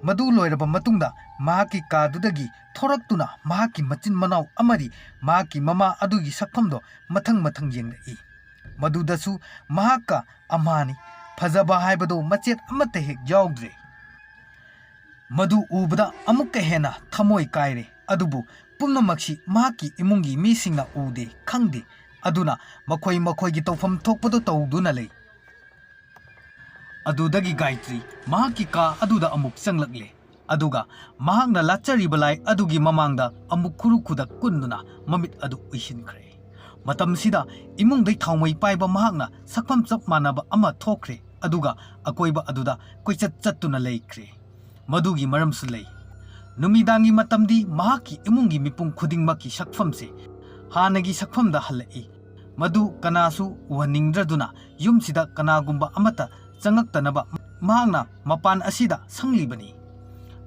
ꯃꯗꯨ ꯂꯣꯏꯔꯕ ꯃꯇꯨꯡꯗ ꯃꯍꯥꯛꯀꯤ ꯀꯥꯗꯨꯗꯒꯤ ꯊꯣꯔꯛꯇꯨꯅ ꯃꯍꯥꯛꯀꯤ ꯃꯆꯤꯟ ꯃꯅꯥꯎ ꯑꯃꯗꯤ ꯃꯍꯥꯛꯀꯤ ꯃꯃꯥ ꯑꯗꯨꯒꯤ ꯁꯛꯐꯝꯗꯣ ꯃꯊꯪ ꯃꯊꯪ ꯌꯦꯡꯂꯛꯏ꯫ ꯃꯗꯨꯗꯁꯨ ꯃꯍꯥꯛꯀ ꯑꯝꯍꯥꯅꯤ꯫ ꯐꯖꯕ ꯍꯥꯏꯕꯗꯨ ꯃꯆꯦꯠ ꯑꯃꯠꯇ ꯍꯦꯛ ꯌꯥꯎꯗ꯭ꯔꯦ꯫ ꯃꯗꯨ ꯎꯕꯗ ꯑꯃꯨꯛꯀ ꯍꯦꯟꯅ ꯊꯃꯣꯏ ꯀꯥꯏꯔꯦ꯫ ꯑꯗꯨꯕꯨ ꯄꯨꯝꯅꯃꯛꯁꯤ ꯃꯍꯥꯛꯀꯤ ꯏꯃꯨꯡꯒꯤ ꯃꯤꯁꯤꯡꯅ ꯎꯗꯦ, ꯈꯪꯗꯦ꯫ ꯑꯗꯨꯅ ꯃꯈꯣꯏ ꯃꯈꯣꯏꯒꯤ ꯇꯧꯐꯝ ꯊꯣꯛꯄꯗꯨ ꯇꯧꯗꯨꯅ ꯂꯩ꯫ ꯑꯗꯨꯗꯒꯤ ꯒꯥꯌꯇ꯭ꯔꯤ ꯃꯍꯥꯛꯀꯤ ꯀꯥ ꯑꯗꯨꯗ ꯑꯃꯨꯛ ꯆꯪꯂꯛꯂꯦ꯫ ꯑꯗꯨꯒ ꯃꯍꯥꯛꯅ ꯂꯥꯠꯆꯔꯤꯕ ꯂꯥꯏ ꯑꯗꯨꯒꯤ ꯃꯃꯥꯡꯗ ꯑꯃꯨꯛ ꯈꯨꯔꯨ ꯈꯨꯗꯛ ꯀꯨꯟꯗꯨꯅ ꯃꯃꯤꯠ ꯑꯗꯨ ꯎꯏꯁꯤꯟꯈ꯭ꯔꯦ꯫ ꯃꯇꯝꯁꯤꯗ ꯏꯃꯨꯡꯗꯩ ꯊꯥꯎꯃꯩ ꯄꯥꯏꯕ ꯃꯍꯥꯛꯅ ꯁꯛꯐꯝ ꯆꯞ ꯃꯥꯟꯅꯕ ꯑꯃ ꯊꯣꯛꯈ꯭ꯔꯦ, ꯑꯗꯨꯒ ꯑꯀꯣꯏꯕ ꯑꯗꯨꯗ ꯀꯣꯏꯆꯠ ꯆꯠꯇꯨꯅ ꯂꯩꯈ꯭ꯔꯦ꯫ ꯃꯗꯨꯒꯤ ꯃꯔꯝꯁꯨ ꯂꯩ꯫ ꯅꯨꯃꯤꯗꯥꯡꯒꯤ ꯃꯇꯝꯗꯤ ꯃꯍꯥꯛꯀꯤ ꯏꯃꯨꯡꯒꯤ ꯃꯤꯄꯨꯝ ꯈꯨꯗꯤꯡꯃꯛꯀꯤ ꯁꯛꯐꯝꯁꯦ ꯍꯥꯟꯅꯒꯤ ꯁꯛꯐꯝꯗ ꯍꯜꯂꯛꯏ꯫ ꯃꯗꯨ ꯀꯅꯥꯁꯨ ꯎꯍꯟꯅꯤꯡꯗ꯭ꯔꯗꯨꯅ ꯌꯨꯝꯁꯤꯗ ꯀꯅꯥꯒꯨꯝꯕ ꯑꯃꯠꯇ ꯆꯪꯉꯛꯇꯅꯕ ꯃꯍꯥꯛꯅ ꯃꯄꯥꯟ ꯑꯁꯤꯗ ꯁꯪꯂꯤꯕꯅꯤ꯫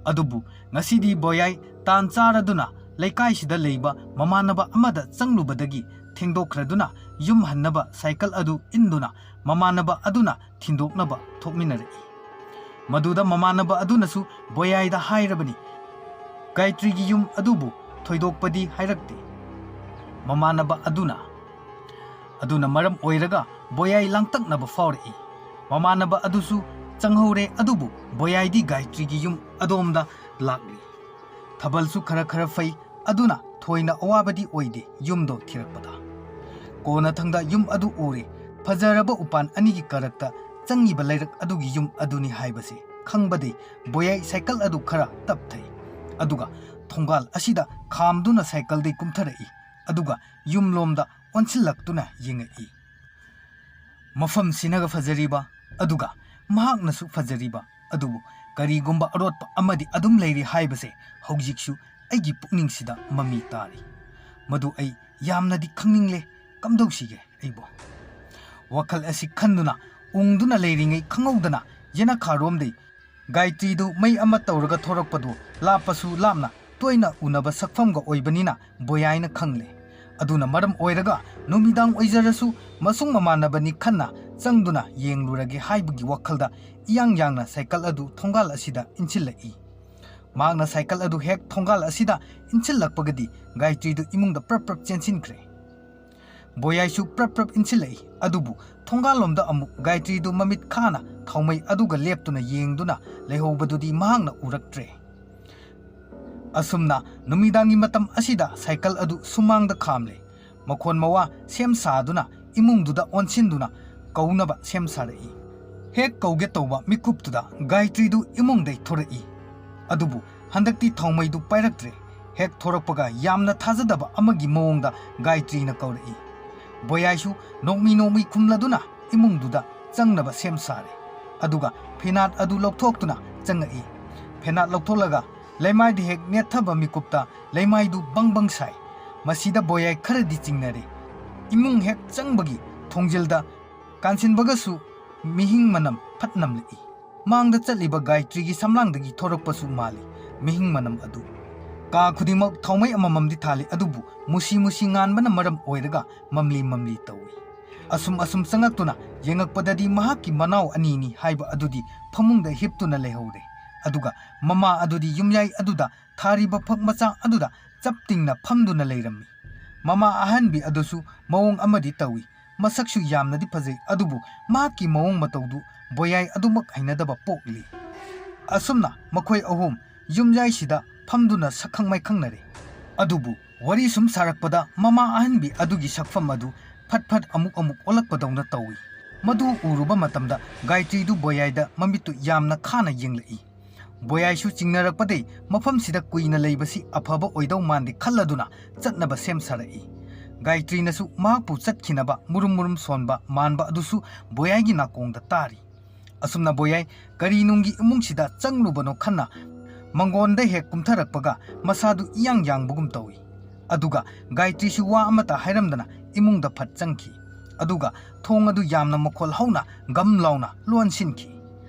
ꯑꯗꯨꯕꯨ ꯉꯁꯤꯗꯤ ꯕꯣꯌꯥꯏ ꯇꯥꯟ ꯆꯥꯔꯗꯨꯅ ꯂꯩꯀꯥꯏꯁꯤꯗ ꯂꯩꯕ ꯃꯃꯥꯟꯅꯕ ꯑꯃꯗ ꯆꯪꯂꯨꯕꯗꯒꯤ ꯊꯦꯡꯗꯣꯛꯈ꯭ꯔꯗꯨꯅ ꯌꯨꯝ ꯍꯟꯅꯕ ꯁꯥꯏꯀꯜ ꯑꯗꯨ ꯏꯟꯗꯨꯅ ꯃꯃꯥꯟꯅꯕ ꯑꯗꯨꯅ ꯊꯤꯟꯗꯣꯛꯅꯕ ꯊꯣꯛꯃꯤꯟꯅꯔꯛꯏ꯫ ꯃꯗꯨꯗ ꯃꯃꯥꯟꯅꯕ ꯑꯗꯨꯅꯁꯨ ꯕꯣꯌꯥꯏꯗ ꯍꯥꯏꯔꯕꯅꯤ, ꯒꯥꯌꯇ꯭ꯔꯤꯒꯤ ꯌꯨꯝ ꯑꯗꯨꯕꯨ ꯊꯣꯏꯗꯣꯛꯄꯗꯤ ꯍꯥꯏꯔꯛꯇꯦ꯫ ꯃꯃꯥꯟꯅꯕ ꯑꯗꯨꯅ ꯑꯗꯨꯅ ꯃꯔꯝ ꯑꯣꯏꯔꯒ ꯕꯣꯌꯥꯏ ꯂꯥꯡꯇꯛꯅꯕ ꯐꯥꯎꯔꯛꯏ꯫ ꯃꯃꯥꯟꯅꯕ ꯑꯗꯨꯁꯨ ꯆꯪꯍꯧꯔꯦ, ꯑꯗꯨꯕꯨ ꯕꯣꯌꯥꯏꯗꯤ ꯒꯥꯌꯇ꯭ꯔꯤꯒꯤ ꯌꯨꯝ ꯑꯗꯣꯝꯗ ꯂꯥꯛꯂꯤ꯫ ꯊꯥꯕꯜꯁꯨ ꯈꯔ ꯈꯔ ꯐꯩ, ꯑꯗꯨꯅ ꯊꯣꯏꯅ ꯑꯋꯥꯕꯗꯤ ꯑꯣꯏꯗꯦ ꯌꯨꯝꯗꯣ ꯊꯤꯔꯛꯄꯗ꯫ ꯀꯣꯟꯅꯊꯪꯗ ꯌꯨꯝ ꯑꯗꯨ ꯎꯔꯦ꯫ ꯐꯖꯔꯕ ꯎꯄꯥꯟ ꯑꯅꯤꯒꯤ ꯀꯔꯛꯇ ꯆꯪꯉꯤꯕ ꯂꯩꯔꯛ ꯑꯗꯨꯒꯤ ꯌꯨꯝ ꯑꯗꯨꯅꯤ ꯍꯥꯏꯕꯁꯦ ꯈꯪꯕꯗꯩ ꯕꯣꯌꯥꯏ ꯁꯥꯏꯀꯜ ꯑꯗꯨ ꯈꯔ ꯇꯞꯊꯩ, ꯑꯗꯨꯒ ꯊꯣꯡꯒꯥꯜ ꯑꯁꯤꯗ ꯈꯥꯝꯗꯨꯅ ꯁꯥꯏꯀꯜꯗꯩ ꯀꯨꯝꯊꯔꯛꯏ, ꯑꯗꯨꯒ ꯌꯨꯝꯂꯣꯝꯗ ꯑꯣꯟꯁꯤꯜꯂꯛꯇꯨꯅ ꯌꯦꯡꯉꯛꯏ꯫ ꯃꯐꯝꯁꯤꯅꯒ ꯐꯖꯔꯤꯕ, ꯑꯗꯨꯒ ꯃꯍꯥꯛꯅꯁꯨ ꯐꯖꯔꯤꯕ, ꯑꯗꯨꯕꯨ ꯀꯔꯤꯒꯨꯝꯕ ꯑꯔꯣꯠꯄ ꯑꯃꯗꯤ ꯑꯗꯨꯝ ꯂꯩꯔꯤ ꯍꯥꯏꯕꯁꯦ ꯍꯧꯖꯤꯛꯁꯨ ꯑꯩꯒꯤ ꯄꯨꯛꯅꯤꯡꯁꯤꯗ ꯃꯃꯤ ꯇꯥꯔꯤ꯫ ꯃꯗꯨ ꯑꯩ ꯌꯥꯝꯅꯗꯤ ꯈꯪꯅꯤꯡꯂꯦ꯫ ꯀꯝꯗꯧꯁꯤꯒꯦ ꯑꯩꯕꯨ? ꯋꯥꯈꯜ ꯑꯁꯤ ꯈꯟꯗꯨꯅ ꯎꯪꯗꯨꯅ ꯂꯩꯔꯤꯉꯩ ꯈꯪꯍꯧꯗꯅ ꯌꯦꯅꯈꯥꯔꯣꯝꯗꯩ ꯒꯥꯌꯇ꯭ꯔꯤꯗꯨ ꯃꯩ ꯑꯃ ꯇꯧꯔꯒ ꯊꯣꯔꯛꯄꯗꯨ ꯂꯥꯞꯄꯁꯨ ꯂꯥꯞꯅ ꯇꯣꯏꯅ ꯎꯅꯕ ꯁꯛꯐꯝꯒ ꯑꯣꯏꯕꯅꯤꯅ ꯕꯣꯌꯥꯏꯅ ꯈꯪꯂꯦ꯫ ꯑꯗꯨꯅ ꯃꯔꯝ ꯑꯣꯏꯔꯒ ꯅꯨꯃꯤꯗꯥꯡ ꯑꯣꯏꯖꯔꯁꯨ ꯃꯁꯨꯡ ꯃꯃꯥꯟꯅꯕꯅꯤ ꯈꯟꯅ ꯆꯪꯗꯨꯅ ꯌꯦꯡꯂꯨꯔꯒꯦ ꯍꯥꯏꯕꯒꯤ ꯋꯥꯈꯜꯗ ꯏꯌꯥꯡ ꯌꯥꯡꯅ ꯁꯥꯏꯀꯜ ꯑꯗꯨ ꯊꯣꯡꯒꯥꯜ ꯑꯁꯤꯗ ꯏꯟꯁꯤꯜꯂꯛꯏ꯫ ꯃꯍꯥꯛꯅ ꯁꯥꯏꯀꯜ ꯑꯗꯨ ꯍꯦꯛ ꯊꯣꯡꯒꯥꯜ ꯑꯁꯤꯗ ꯏꯟꯁꯤꯜꯂꯛꯄꯒꯗꯤ ꯒꯥꯌꯇ꯭ꯔꯤꯗꯨ ꯏꯃꯨꯡꯗ ꯄ꯭ꯔꯞ ꯄ꯭ꯔꯞ ꯆꯦꯟꯁꯤꯟꯈ꯭ꯔꯦ꯫ ꯕꯣꯌꯥꯏꯁꯨ ꯄ꯭ꯔꯞ ꯄ꯭ꯔꯞ ꯏꯟꯁꯤꯜꯂꯛꯏ, ꯑꯗꯨꯕꯨ ꯊꯣꯡꯒꯥꯜꯂꯣꯝꯗ ꯑꯃꯨꯛ ꯒꯥꯌꯇ꯭ꯔꯤꯗꯨ ꯃꯃꯤꯠ ꯈꯥꯅ ꯊꯥꯎꯃꯩ ꯑꯗꯨꯒ ꯂꯦꯞꯇꯨꯅ ꯌꯦꯡꯗꯨꯅ ꯂꯩꯍꯧꯕꯗꯨꯗꯤ ꯃꯍꯥꯛꯅ ꯎꯔꯛꯇ꯭ꯔꯦ꯫ ꯑꯁꯨꯝꯅ ꯅꯨꯃꯤꯗꯥꯡꯒꯤ ꯃꯇꯝ ꯑꯁꯤꯗ ꯁꯥꯏꯀꯜ ꯑꯗꯨ ꯁꯨꯃꯥꯡꯗ ꯈꯥꯝꯂꯦ꯫ ꯃꯈꯣꯟ ꯃꯋꯥ ꯁꯦꯝ ꯁꯥꯗꯨꯅ ꯏꯃꯨꯡꯗꯨꯗ ꯑꯣꯟꯁꯤꯟꯗꯨꯅ ꯀꯧꯅꯕ ꯁꯦꯝ ꯁꯥꯔꯛꯏ꯫ ꯍꯦꯛ ꯀꯧꯒꯦ ꯇꯧꯕ ꯃꯤꯀꯨꯞꯇꯨꯗ ꯒꯥꯌꯇ꯭ꯔꯤꯗꯨ ꯏꯃꯨꯡꯗꯩ ꯊꯣꯔꯛꯏ꯫ ꯑꯗꯨꯕꯨ ꯍꯟꯗꯛꯇꯤ ꯊꯥꯎꯃꯩꯗꯨ ꯄꯥꯏꯔꯛꯇ꯭ꯔꯦ꯫ ꯍꯦꯛ ꯊꯣꯔꯛꯄꯒ ꯌꯥꯝꯅ ꯊꯥꯖꯗꯕ ꯑꯃꯒꯤ ꯃꯑꯣꯡꯗ ꯒꯥꯌꯇ꯭ꯔꯤꯅ ꯀꯧꯔꯛꯏ, ꯕꯣꯌꯥꯏꯁꯨ ꯅꯣꯡꯃꯤ ꯅꯣꯡꯃꯤ ꯈꯨꯝꯂꯗꯨꯅ ꯏꯃꯨꯡꯗꯨꯗ ꯆꯪꯅꯕ ꯁꯦꯝ ꯁꯥꯔꯦ꯫ ꯑꯗꯨꯒ ꯐꯤꯅꯥꯠ ꯑꯗꯨ ꯂꯧꯊꯣꯛꯇꯨꯅ ꯆꯪꯉꯛꯏ꯫ ꯐꯤꯅꯥꯠ ꯂꯧꯊꯣꯛꯂꯒ ꯂꯩꯃꯥꯏꯗ ꯍꯦꯛ ꯅꯦꯠꯊꯕ ꯃꯤꯀꯨꯞꯇ ꯂꯩꯃꯥꯏꯗꯨ ꯕꯪ ꯕꯪ ꯁꯥꯏ꯫ ꯃꯁꯤꯗ ꯕꯣꯌꯥꯏ ꯈꯔꯗꯤ ꯆꯤꯡꯅꯔꯦ꯫ ꯏꯃꯨꯡ ꯍꯦꯛ ꯆꯪꯕꯒꯤ ꯊꯣꯡꯖꯤꯜꯗ ꯀꯥꯟꯁꯤꯟꯕꯒꯁꯨ ꯃꯤꯍꯤꯡ ꯃꯅꯝ ꯐꯠ ꯅꯝꯂꯛꯏ꯫ ꯃꯥꯡꯗ ꯆꯠꯂꯤꯕ ꯒꯥꯌꯇ꯭ꯔꯤꯒꯤ ꯁꯝꯂꯥꯡꯗꯒꯤ ꯊꯣꯔꯛꯄꯁꯨ ꯃꯥꯜꯂꯤ ꯃꯤꯍꯤꯡ ꯃꯅꯝ ꯑꯗꯨ꯫ ꯀꯥ ꯈꯨꯗꯤꯡꯃꯛ ꯊꯥꯎꯃꯩ ꯑꯃꯃꯝꯗꯤ ꯊꯥꯜꯂꯤ, ꯑꯗꯨꯕꯨ ꯃꯨꯁꯤ ꯃꯨꯁꯤ ꯉꯥꯟꯕꯅ ꯃꯔꯝ ꯑꯣꯏꯔꯒ ꯃꯝꯂꯤ ꯃꯝꯂꯤ ꯇꯧꯏ꯫ ꯑꯁꯨꯝ ꯑꯁꯨꯝ ꯆꯪꯉꯛꯇꯨꯅ ꯌꯦꯡꯉꯛꯄꯗꯗꯤ ꯃꯍꯥꯛꯀꯤ ꯃꯅꯥꯎ ꯑꯅꯤꯅꯤ ꯍꯥꯏꯕ ꯑꯗꯨꯗꯤ ꯐꯃꯨꯡꯗ ꯍꯤꯞꯇꯨꯅ ꯂꯩꯍꯧꯔꯦ꯫ ꯑꯗꯨꯒ ꯃꯃꯥ ꯑꯗꯨꯗꯤ ꯌꯨꯝꯌꯥꯏ ꯑꯗꯨꯗ ꯊꯥꯔꯤꯕ ꯐꯛ ꯃꯆꯥ ꯑꯗꯨꯗ ꯆꯞ ꯇꯤꯡꯅ ꯐꯝꯗꯨꯅ ꯂꯩꯔꯝꯃꯤ꯫ ꯃꯃꯥ ꯑꯍꯟꯕꯤ ꯑꯗꯨꯁꯨ ꯃꯑꯣꯡ ꯑꯃꯗꯤ ꯇꯧꯏ꯫ ꯃꯁꯛꯁꯨ ꯌꯥꯝꯅꯗꯤ ꯐꯖꯩ, ꯑꯗꯨꯕꯨ ꯃꯍꯥꯛꯀꯤ ꯃꯑꯣꯡ ꯃꯇꯧꯗꯨ ꯕꯣꯌꯥꯏ ꯑꯗꯨꯃꯛ ꯍꯩꯅꯗꯕ ꯄꯣꯛꯂꯤ꯫ ꯑꯁꯨꯝꯅ ꯃꯈꯣꯏ ꯑꯍꯨꯝ ꯌꯨꯝꯌꯥꯏꯁꯤꯗ ꯐꯝꯗꯨꯅ ꯁꯛꯈꯪ ꯃꯥꯏꯈꯪꯅꯔꯦ꯫ ꯑꯗꯨꯕꯨ ꯋꯥꯔꯤ ꯁꯨꯝ ꯁꯥꯔꯛꯄꯗ ꯃꯃꯥ ꯑꯍꯟꯕꯤ ꯑꯗꯨꯒꯤ ꯁꯛꯐꯝ ꯑꯗꯨ ꯐꯠ ꯐꯠ ꯑꯃꯨꯛ ꯑꯃꯨꯛ ꯑꯣꯜꯂꯛꯄꯗꯧꯅ ꯇꯧꯏ꯫ ꯃꯗꯨ ꯎꯔꯨꯕ ꯃꯇꯝꯗ ꯒꯥꯌꯇ꯭ꯔꯤꯗꯨ ꯕꯣꯌꯥꯏꯗ ꯃꯃꯤꯠꯇꯨ ꯌꯥꯝꯅ ꯈꯥꯅ ꯌꯦꯡꯂꯛꯏ꯫ ꯕꯣꯌꯥꯏꯁꯨ ꯆꯤꯡꯅꯔꯛꯄꯗꯩ ꯃꯐꯝꯁꯤꯗ ꯀꯨꯏꯅ ꯂꯩꯕꯁꯤ ꯑꯐꯕ ꯑꯣꯏꯗꯧ ꯃꯥꯟꯗꯦ ꯈꯜꯂꯗꯨꯅ ꯆꯠꯅꯕ ꯁꯦꯝ ꯁꯥꯔꯛꯏ꯫ ꯒꯥꯌꯇ꯭ꯔꯤꯅꯁꯨ ꯃꯍꯥꯛꯄꯨ ꯆꯠꯈꯤꯅꯕ ꯃꯨꯔꯨꯝ ꯃꯨꯔꯨꯝ ꯁꯣꯟꯕ ꯃꯥꯟꯕ ꯑꯗꯨꯁꯨ ꯕꯣꯌꯥꯏꯒꯤ ꯅꯥꯀꯣꯡꯗ ꯇꯥꯔꯤ꯫ ꯑꯁꯨꯝꯅ ꯕꯣꯌꯥꯏ ꯀꯔꯤ ꯅꯨꯡꯒꯤ ꯏꯃꯨꯡꯁꯤꯗ ꯆꯪꯂꯨꯕꯅꯣ ꯈꯟꯅ ꯃꯪꯒꯣꯟꯗ ꯍꯦꯛ ꯀꯨꯝꯊꯔꯛꯄꯒ ꯃꯁꯥꯗꯨ ꯏꯌꯥꯡ ꯌꯥꯡꯕꯒꯨꯝ ꯇꯧꯏ꯫ ꯑꯗꯨꯒ ꯒꯥꯌꯇ꯭ꯔꯤꯁꯨ ꯋꯥ ꯑꯃꯠꯇ ꯍꯥꯏꯔꯝꯗꯅ ꯏꯃꯨꯡꯗ ꯐꯠ ꯆꯪꯈꯤ꯫ ꯑꯗꯨꯒ ꯊꯣꯡ ꯑꯗꯨ ꯌꯥꯝꯅ ꯃꯈꯣꯜ ꯍꯧꯅ ꯒꯝ ꯂꯥꯎꯅ ꯂꯣꯟꯁꯤꯟꯈꯤ꯫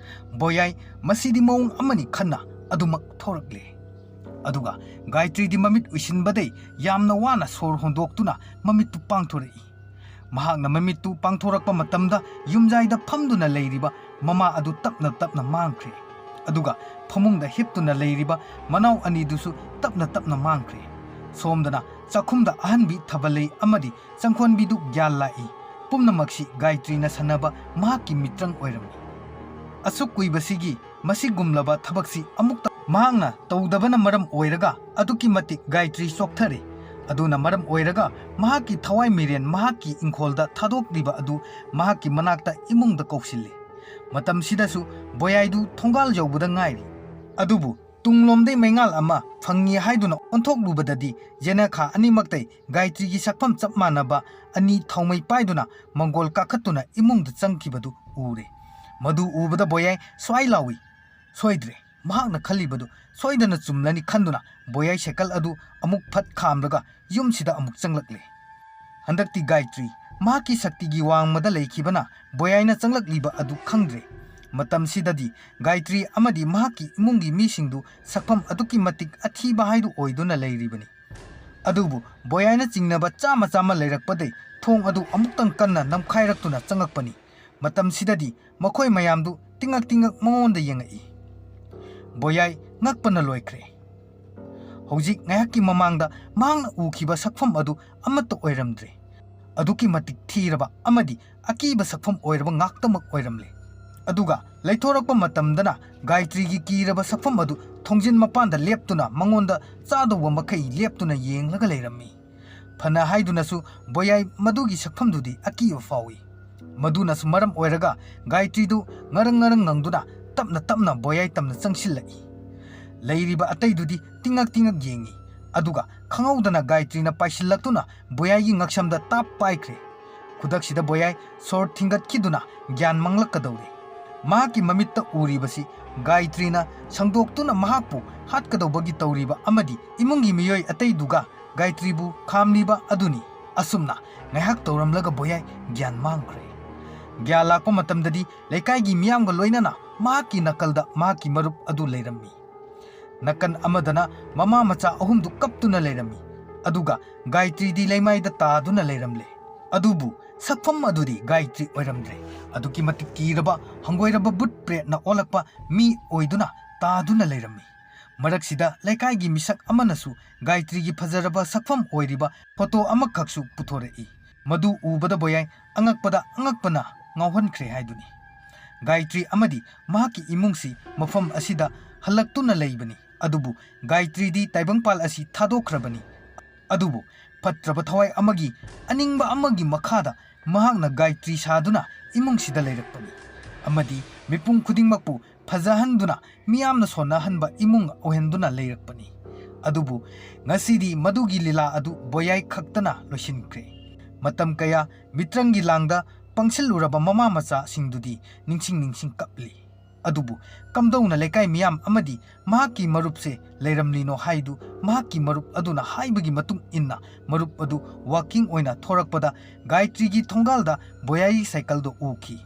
ꯕꯣꯌꯥꯏ, ꯃꯁꯤꯗꯤ ꯃꯑꯣꯡ ꯑꯃꯅꯤ ꯈꯟꯅ ꯑꯗꯨꯃꯛ ꯊꯣꯔꯛꯂꯦ꯫ ꯑꯗꯨꯒ ꯒꯥꯌꯇ꯭ꯔꯤꯗꯤ ꯃꯃꯤꯠ ꯎꯏꯁꯤꯟꯕꯗꯩ ꯌꯥꯝꯅ ꯋꯥꯅ ꯁꯣꯔ ꯍꯣꯟꯗꯣꯛꯇꯨꯅ ꯃꯃꯤꯠꯇꯨ ꯄꯥꯡꯊꯣꯔꯛꯏ꯫ ꯃꯍꯥꯛꯅ ꯃꯃꯤꯠꯇꯨ ꯄꯥꯡꯊꯣꯔꯛꯄ ꯃꯇꯝꯗ ꯌꯨꯝꯖꯥꯏꯗ ꯐꯝꯗꯨꯅ ꯂꯩꯔꯤꯕ ꯃꯃꯥ ꯑꯗꯨ ꯇꯞꯅ ꯇꯞꯅ ꯃꯥꯡꯈ꯭ꯔꯦ꯫ ꯑꯗꯨꯒ ꯐꯃꯨꯡꯗ ꯍꯤꯞꯇꯨꯅ ꯂꯩꯔꯤꯕ ꯃꯅꯥꯎ ꯑꯅꯤꯗꯨꯁꯨ ꯇꯞꯅ ꯇꯞꯅ ꯃꯥꯡꯈ꯭ꯔꯦ꯫ ꯁꯣꯝꯗꯅ ꯆꯥꯛꯈꯨꯝꯗ ꯑꯍꯟꯕꯤ ꯊꯥꯕꯜꯂꯩ ꯑꯃꯗꯤ ꯆꯪꯈꯣꯟꯕꯤꯗꯨ ꯒ꯭ꯌꯥꯟ ꯂꯥꯛꯏ꯫ ꯄꯨꯝꯅꯃꯛꯁꯤ ꯒꯥꯌꯇ꯭ꯔꯤꯅ ꯁꯥꯟꯅꯕ ꯃꯍꯥꯛꯀꯤ ꯃꯤꯇ꯭ꯔꯪ ꯑꯣꯏꯔꯝꯃꯤ꯫ ꯑꯁꯨꯛ ꯀꯨꯏꯕꯁꯤꯒꯤ ꯃꯁꯤꯒꯨꯝꯂꯕ ꯊꯕꯛꯁꯤ ꯑꯃꯨꯛꯇ ꯃꯍꯥꯛꯅ ꯇꯧꯗꯕꯅ ꯃꯔꯝ ꯑꯣꯏꯔꯒ ꯑꯗꯨꯛꯀꯤ ꯃꯇꯤꯛ ꯒꯥꯌꯇ꯭ꯔꯤ ꯆꯣꯛꯊꯔꯦ꯫ ꯑꯗꯨꯅ ꯃꯔꯝ ꯑꯣꯏꯔꯒ ꯃꯍꯥꯛꯀꯤ ꯊꯋꯥꯏ ꯃꯤꯔꯦꯟ ꯃꯍꯥꯛꯀꯤ ꯏꯪꯈꯣꯜꯗ ꯊꯥꯗꯣꯛꯂꯤꯕ ꯑꯗꯨ ꯃꯍꯥꯛꯀꯤ ꯃꯅꯥꯛꯇ ꯏꯃꯨꯡꯗ ꯀꯧꯁꯤꯜꯂꯤ꯫ ꯃꯇꯝꯁꯤꯗꯁꯨ ꯕꯣꯌꯥꯏꯗꯨ ꯊꯣꯡꯒꯥꯜ ꯌꯧꯕꯗ ꯉꯥꯏꯔꯤ꯫ ꯑꯗꯨꯕꯨ ꯇꯨꯡꯂꯣꯝꯗꯩ ꯃꯩꯉꯥꯜ ꯑꯃ ꯐꯪꯉꯤ ꯍꯥꯏꯗꯨꯅ ꯑꯣꯟꯊꯣꯛꯂꯨꯕꯗꯗꯤ ꯖꯦꯅꯦꯈꯥ ꯑꯅꯤꯃꯛꯇꯩ ꯒꯥꯌꯇ꯭ꯔꯤꯒꯤ ꯁꯛꯐꯝ ꯆꯞ ꯃꯥꯟꯅꯕ ꯑꯅꯤ ꯊꯥꯎꯃꯩ ꯄꯥꯏꯗꯨꯅ ꯃꯪꯒꯣꯜ ꯀꯥꯈꯠꯇꯨꯅ ꯏꯃꯨꯡꯗ ꯆꯪꯈꯤꯕꯗꯨ ꯎꯔꯦ꯫ ꯃꯗꯨ ꯎꯕꯗ ꯕꯣꯌꯥꯏ ꯁ꯭ꯋꯥꯏ ꯂꯥꯎꯏ꯫ ꯁꯣꯏꯗ꯭ꯔꯦ, ꯃꯍꯥꯛꯅ ꯈꯜꯂꯤꯕꯗꯨ ꯁꯣꯏꯗꯅ ꯆꯨꯝꯂꯅꯤ ꯈꯟꯗꯨꯅ ꯕꯣꯌꯥꯏ ꯁꯥꯏꯀꯜ ꯑꯗꯨ ꯑꯃꯨꯛ ꯐꯠ ꯈꯥꯝꯂꯒ ꯌꯨꯝꯁꯤꯗ ꯑꯃꯨꯛ ꯆꯪꯂꯛꯂꯦ꯫ ꯍꯟꯗꯛꯇꯤ ꯒꯥꯌꯇ꯭ꯔꯤ ꯃꯍꯥꯛꯀꯤ ꯁꯛꯇꯤꯒꯤ ꯋꯥꯡꯃꯗ ꯂꯩꯈꯤꯕꯅ ꯕꯣꯌꯥꯏꯅ ꯆꯪꯂꯛꯂꯤꯕ ꯑꯗꯨ ꯈꯪꯗ꯭ꯔꯦ꯫ ꯃꯇꯝꯁꯤꯗꯗꯤ ꯒꯥꯌꯇ꯭ꯔꯤ ꯑꯃꯗꯤ ꯃꯍꯥꯛꯀꯤ ꯏꯃꯨꯡꯒꯤ ꯃꯤꯁꯤꯡꯗꯨ ꯁꯛꯐꯝ ꯑꯗꯨꯛꯀꯤ ꯃꯇꯤꯛ ꯑꯊꯤꯕ ꯍꯥꯏꯗꯨ ꯑꯣꯏꯗꯨꯅ ꯂꯩꯔꯤꯕꯅꯤ꯫ ꯑꯗꯨꯕꯨ ꯕꯣꯌꯥꯏꯅ ꯆꯤꯡꯅꯕ ꯆꯥꯝꯃ ꯆꯥꯝꯃ ꯂꯩꯔꯛꯄꯗꯩ ꯊꯣꯡ ꯑꯗꯨ ꯑꯃꯨꯛꯇꯪ ꯀꯟꯅ ꯅꯝꯈꯥꯏꯔꯛꯇꯨꯅ ꯆꯪꯉꯛꯄꯅꯤ꯫ ꯃꯇꯝꯁꯤꯗꯗꯤ ꯃꯈꯣꯏ ꯃꯌꯥꯝꯗꯨ ꯇꯤꯡꯉꯛ ꯇꯤꯡꯉꯛ ꯃꯉꯣꯟꯗ ꯌꯦꯡꯉꯛꯏ꯫ ꯕꯣꯌꯥꯏ ꯉꯛꯄꯅ ꯂꯣꯏꯈ꯭ꯔꯦ꯫ ꯍꯧꯖꯤꯛ ꯉꯥꯏꯍꯥꯛꯀꯤ ꯃꯃꯥꯡꯗ ꯃꯍꯥꯛꯅ ꯎꯈꯤꯕ ꯁꯛꯐꯝ ꯑꯗꯨ ꯑꯃꯠꯇ ꯑꯣꯏꯔꯝꯗ꯭ꯔꯦ꯫ ꯑꯗꯨꯛꯀꯤ ꯃꯇꯤꯛ ꯊꯤꯔꯕ ꯑꯃꯗꯤ ꯑꯀꯤꯕ ꯁꯛꯐꯝ ꯑꯣꯏꯔꯕ ꯉꯥꯛꯇꯃꯛ ꯑꯣꯏꯔꯝꯂꯦ꯫ ꯑꯗꯨꯒ ꯂꯩꯊꯣꯔꯛꯄ ꯃꯇꯝꯗꯅ ꯒꯥꯌꯇ꯭ꯔꯤꯒꯤ ꯀꯤꯔꯕ ꯁꯛꯐꯝ ꯑꯗꯨ ꯊꯣꯡꯖꯤꯟ ꯃꯄꯥꯟꯗ ꯂꯦꯞꯇꯨꯅ ꯃꯉꯣꯟꯗ ꯆꯥꯗꯧꯕ ꯃꯈꯩ ꯂꯦꯞꯇꯨꯅ ꯌꯦꯡꯂꯒ ꯂꯩꯔꯝꯃꯤ꯫ ꯐꯅ ꯍꯥꯏꯗꯨꯅꯁꯨ ꯕꯣꯌꯥꯏ ꯃꯗꯨꯒꯤ ꯁꯛꯐꯝꯗꯨꯗꯤ ꯑꯀꯤꯕ ꯐꯥꯎꯏ꯫ ꯃꯗꯨꯅꯁꯨ ꯃꯔꯝ ꯑꯣꯏꯔꯒ ꯒꯥꯌꯇ꯭ꯔꯤꯗꯨ ꯉꯔꯪ ꯉꯔꯪ ꯉꯪꯗꯨꯅ ꯇꯞꯅ ꯇꯞꯅ ꯕꯣꯌꯥꯏ ꯇꯝꯅ ꯆꯪꯁꯤꯜꯂꯛꯏ꯫ ꯂꯩꯔꯤꯕ ꯑꯇꯩꯗꯨꯗꯤ ꯇꯤꯡꯉꯛ ꯇꯤꯡꯉꯛ ꯌꯦꯡꯉꯤ꯫ ꯑꯗꯨꯒ ꯈꯪꯍꯧꯗꯅ ꯒꯥꯌꯇ꯭ꯔꯤꯅ ꯄꯥꯏꯁꯤꯜꯂꯛꯇꯨꯅ ꯕꯣꯌꯥꯏꯒꯤ ꯉꯛꯁꯝꯗ ꯇꯥꯞ ꯄꯥꯏꯈ꯭ꯔꯦ꯫ ꯈꯨꯗꯛꯁꯤꯗ ꯕꯣꯌꯥꯏ ꯁꯣꯔ ꯊꯤꯡꯒꯠꯈꯤꯗꯨꯅ ꯒ꯭ꯌꯥꯟ ꯃꯥꯡꯂꯛꯀꯗꯧꯔꯦ꯫ ꯃꯍꯥꯛꯀꯤ ꯃꯃꯤꯠꯇ ꯎꯔꯤꯕꯁꯤ ꯒꯥꯌꯇ꯭ꯔꯤꯅ ꯁꯪꯗꯣꯛꯇꯨꯅ ꯃꯍꯥꯛꯄꯨ ꯍꯥꯠꯀꯗꯧꯕꯒꯤ ꯇꯧꯔꯤꯕ ꯑꯃꯗꯤ ꯏꯃꯨꯡꯒꯤ ꯃꯤꯑꯣꯏ ꯑꯇꯩꯗꯨꯒ ꯒꯥꯌꯇ꯭ꯔꯤꯕꯨ ꯈꯥꯝꯂꯤꯕ ꯑꯗꯨꯅꯤ꯫ ꯑꯁꯨꯝꯅ ꯉꯥꯏꯍꯥꯛ ꯇꯧꯔꯝꯂꯒ ꯕꯣꯌꯥꯏ ꯒ꯭ꯌꯥꯟ ꯃꯥꯡꯈ꯭ꯔꯦ꯫ ꯒ꯭ꯌꯥꯟ ꯂꯥꯛꯄ ꯃꯇꯝꯗꯗꯤ ꯂꯩꯀꯥꯏꯒꯤ ꯃꯤꯌꯥꯝꯒ ꯂꯣꯏꯅꯅ ꯃꯍꯥꯛꯀꯤ ꯅꯥꯀꯜꯗ ꯃꯍꯥꯛꯀꯤ ꯃꯔꯨꯞ ꯑꯗꯨ ꯂꯩꯔꯝꯃꯤ꯫ ꯅꯥꯀꯟ ꯑꯃꯗꯅ ꯃꯃꯥ ꯃꯆꯥ ꯑꯍꯨꯝꯗꯨ ꯀꯞꯇꯨꯅ ꯂꯩꯔꯝꯃꯤ꯫ ꯑꯗꯨꯒ ꯒꯥꯌꯇ꯭ꯔꯤꯗꯤ ꯂꯩꯃꯥꯏꯗ ꯇꯥꯗꯨꯅ ꯂꯩꯔꯝꯂꯦ꯫ ꯑꯗꯨꯕꯨ ꯁꯛꯐꯝ ꯑꯗꯨꯗꯤ ꯒꯥꯌꯇ꯭ꯔꯤ ꯑꯣꯏꯔꯝꯗ꯭ꯔꯦ꯫ ꯑꯗꯨꯛꯀꯤ ꯃꯇꯤꯛ ꯀꯤꯔꯕ ꯍꯪꯒꯣꯏꯔꯕ ꯕꯨꯠ ꯄ꯭ꯔꯦꯠꯅ ꯑꯣꯜꯂꯛꯄ ꯃꯤ ꯑꯣꯏꯗꯨꯅ ꯇꯥꯗꯨꯅ ꯂꯩꯔꯝꯃꯤ꯫ ꯃꯔꯛꯁꯤꯗ ꯂꯩꯀꯥꯏꯒꯤ ꯃꯤꯁꯛ ꯑꯃꯅꯁꯨ ꯒꯥꯌꯇ꯭ꯔꯤꯒꯤ ꯐꯖꯔꯕ ꯁꯛꯐꯝ ꯑꯣꯏꯔꯤꯕ ꯐꯣꯇꯣ ꯑꯃꯈꯛꯁꯨ ꯄꯨꯊꯣꯔꯛꯏ꯫ ꯃꯗꯨ ꯎꯕꯗ ꯕꯣꯌꯥꯏ ꯑꯉꯛꯄꯗ ꯑꯉꯛꯄꯅ ꯉꯥꯎꯍꯟꯈ꯭ꯔꯦ ꯍꯥꯏꯗꯨꯅꯤ꯫ ꯒꯥꯌꯇ꯭ꯔꯤ ꯑꯃꯗꯤ ꯃꯍꯥꯛꯀꯤ ꯏꯃꯨꯡꯁꯤ ꯃꯐꯝ ꯑꯁꯤꯗ ꯍꯜꯂꯛꯇꯨꯅ ꯂꯩꯕꯅꯤ꯫ ꯑꯗꯨꯕꯨ ꯒꯥꯌꯇ꯭ꯔꯤꯗꯤ ꯇꯥꯏꯕꯪꯄꯥꯜ ꯑꯁꯤ ꯊꯥꯗꯣꯛꯈ꯭ꯔꯕꯅꯤ꯫ ꯑꯗꯨꯕꯨ ꯐꯠꯇ꯭ꯔꯕ ꯊꯋꯥꯏ ꯑꯃꯒꯤ ꯑꯅꯤꯡꯕ ꯑꯃꯒꯤ ꯃꯈꯥꯗ ꯃꯍꯥꯛꯅ ꯒꯥꯌꯇ꯭ꯔꯤ ꯁꯥꯗꯨꯅ ꯏꯃꯨꯡꯁꯤꯗ ꯂꯩꯔꯛꯄꯅꯤ꯫ ꯑꯃꯗꯤ ꯃꯤꯄꯨꯝ ꯈꯨꯗꯤꯡꯃꯛꯄꯨ ꯐꯖꯍꯟꯗꯨꯅ ꯃꯤꯌꯥꯝꯅ ꯁꯣꯟꯅꯍꯟꯕ ꯏꯃꯨꯡ ꯑꯣꯏꯍꯟꯗꯨꯅ ꯂꯩꯔꯛꯄꯅꯤ꯫ ꯑꯗꯨꯕꯨ ꯉꯁꯤꯗꯤ ꯃꯗꯨꯒꯤ ꯂꯤꯂꯥ ꯑꯗꯨ ꯕꯣꯌꯥꯏ ꯈꯛꯇꯅ ꯂꯣꯏꯁꯤꯟꯈ꯭ꯔꯦ꯫ ꯃꯇꯝ ꯀꯌꯥ ꯃꯤꯇ꯭ꯔꯪꯒꯤ ꯂꯥꯡꯗ ꯄꯪꯁꯤꯜꯂꯨꯔꯕ ꯃꯃꯥ ꯃꯆꯥꯁꯤꯡꯗꯨꯗꯤ ꯅꯤꯡꯁꯤꯡ ꯅꯤꯡꯁꯤꯡ ꯀꯞꯂꯤ꯫ ꯑꯗꯨꯕꯨ ꯀꯝꯗꯧꯅ ꯂꯩꯀꯥꯏ ꯃꯤꯌꯥꯝ ꯑꯃꯗꯤ ꯃꯍꯥꯛꯀꯤ ꯃꯔꯨꯞꯁꯦ ꯂꯩꯔꯝꯂꯤꯅꯣ ꯍꯥꯏꯗꯨ ꯃꯍꯥꯛꯀꯤ ꯃꯔꯨꯞ ꯑꯗꯨꯅ ꯍꯥꯏꯕꯒꯤ ꯃꯇꯨꯡ ꯏꯟꯅ ꯃꯔꯨꯞ ꯑꯗꯨ ꯋꯥꯀꯤꯡ ꯑꯣꯏꯅ ꯊꯣꯔꯛꯄꯗ ꯒꯥꯌꯇ꯭ꯔꯤꯒꯤ ꯊꯣꯡꯒꯥꯜꯗ ꯕꯣꯌꯥꯏꯒꯤ ꯁꯥꯏꯀꯜꯗꯣ ꯎꯈꯤ꯫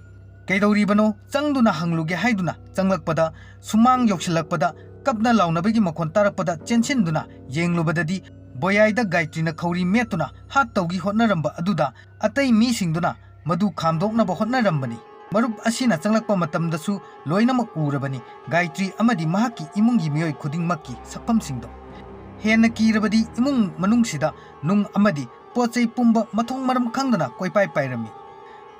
"ꯀꯩꯗꯧꯔꯤꯕꯅꯣ? ꯆꯪꯗꯨꯅ ꯍꯪꯂꯨꯒꯦ" ꯍꯥꯏꯗꯨꯅ ꯆꯪꯂꯛꯄꯗ, ꯁꯨꯃꯥꯡ ꯌꯧꯁꯤꯜꯂꯛꯄꯗ ꯀꯞꯅ ꯂꯥꯎꯅꯕꯒꯤ ꯃꯈꯣꯟ ꯇꯥꯔꯛꯄꯗ ꯆꯦꯟꯁꯤꯟꯗꯨꯅ ꯌꯦꯡꯂꯨꯕꯗꯗꯤ ꯕꯣꯌꯥꯏꯗ ꯒꯥꯌꯇ꯭ꯔꯤꯅ ꯈꯧꯔꯤ ꯃꯦꯠꯇꯨꯅ ꯍꯥꯠ ꯇꯧꯒꯤ ꯍꯣꯠꯅꯔꯝꯕ ꯑꯗꯨꯗ ꯑꯇꯩ ꯃꯤꯁꯤꯡꯗꯨꯅ ꯃꯗꯨ ꯈꯥꯝꯗꯣꯛꯅꯕ ꯍꯣꯠꯅꯔꯝꯕꯅꯤ꯫ ꯃꯔꯨꯞ ꯑꯁꯤꯅ ꯆꯪꯂꯛꯄ ꯃꯇꯝꯗꯁꯨ ꯂꯣꯏꯅꯃꯛ ꯎꯔꯕꯅꯤ ꯒꯥꯌꯇ꯭ꯔꯤ ꯑꯃꯗꯤ ꯃꯍꯥꯛꯀꯤ ꯏꯃꯨꯡꯒꯤ ꯃꯤꯑꯣꯏ ꯈꯨꯗꯤꯡꯃꯛꯀꯤ ꯁꯛꯐꯝꯁꯤꯡꯗꯣ꯫ ꯍꯦꯟꯅ ꯀꯤꯔꯕꯗꯤ ꯏꯃꯨꯡ ꯃꯅꯨꯡꯁꯤꯗ ꯅꯨꯡ ꯑꯃꯗꯤ ꯄꯣꯠ ꯆꯩ ꯄꯨꯝꯕ ꯃꯊꯣꯡ ꯃꯔꯝ ꯈꯪꯗꯅ ꯀꯣꯏꯄꯥꯏ ꯄꯥꯏꯔꯝꯃꯤ꯫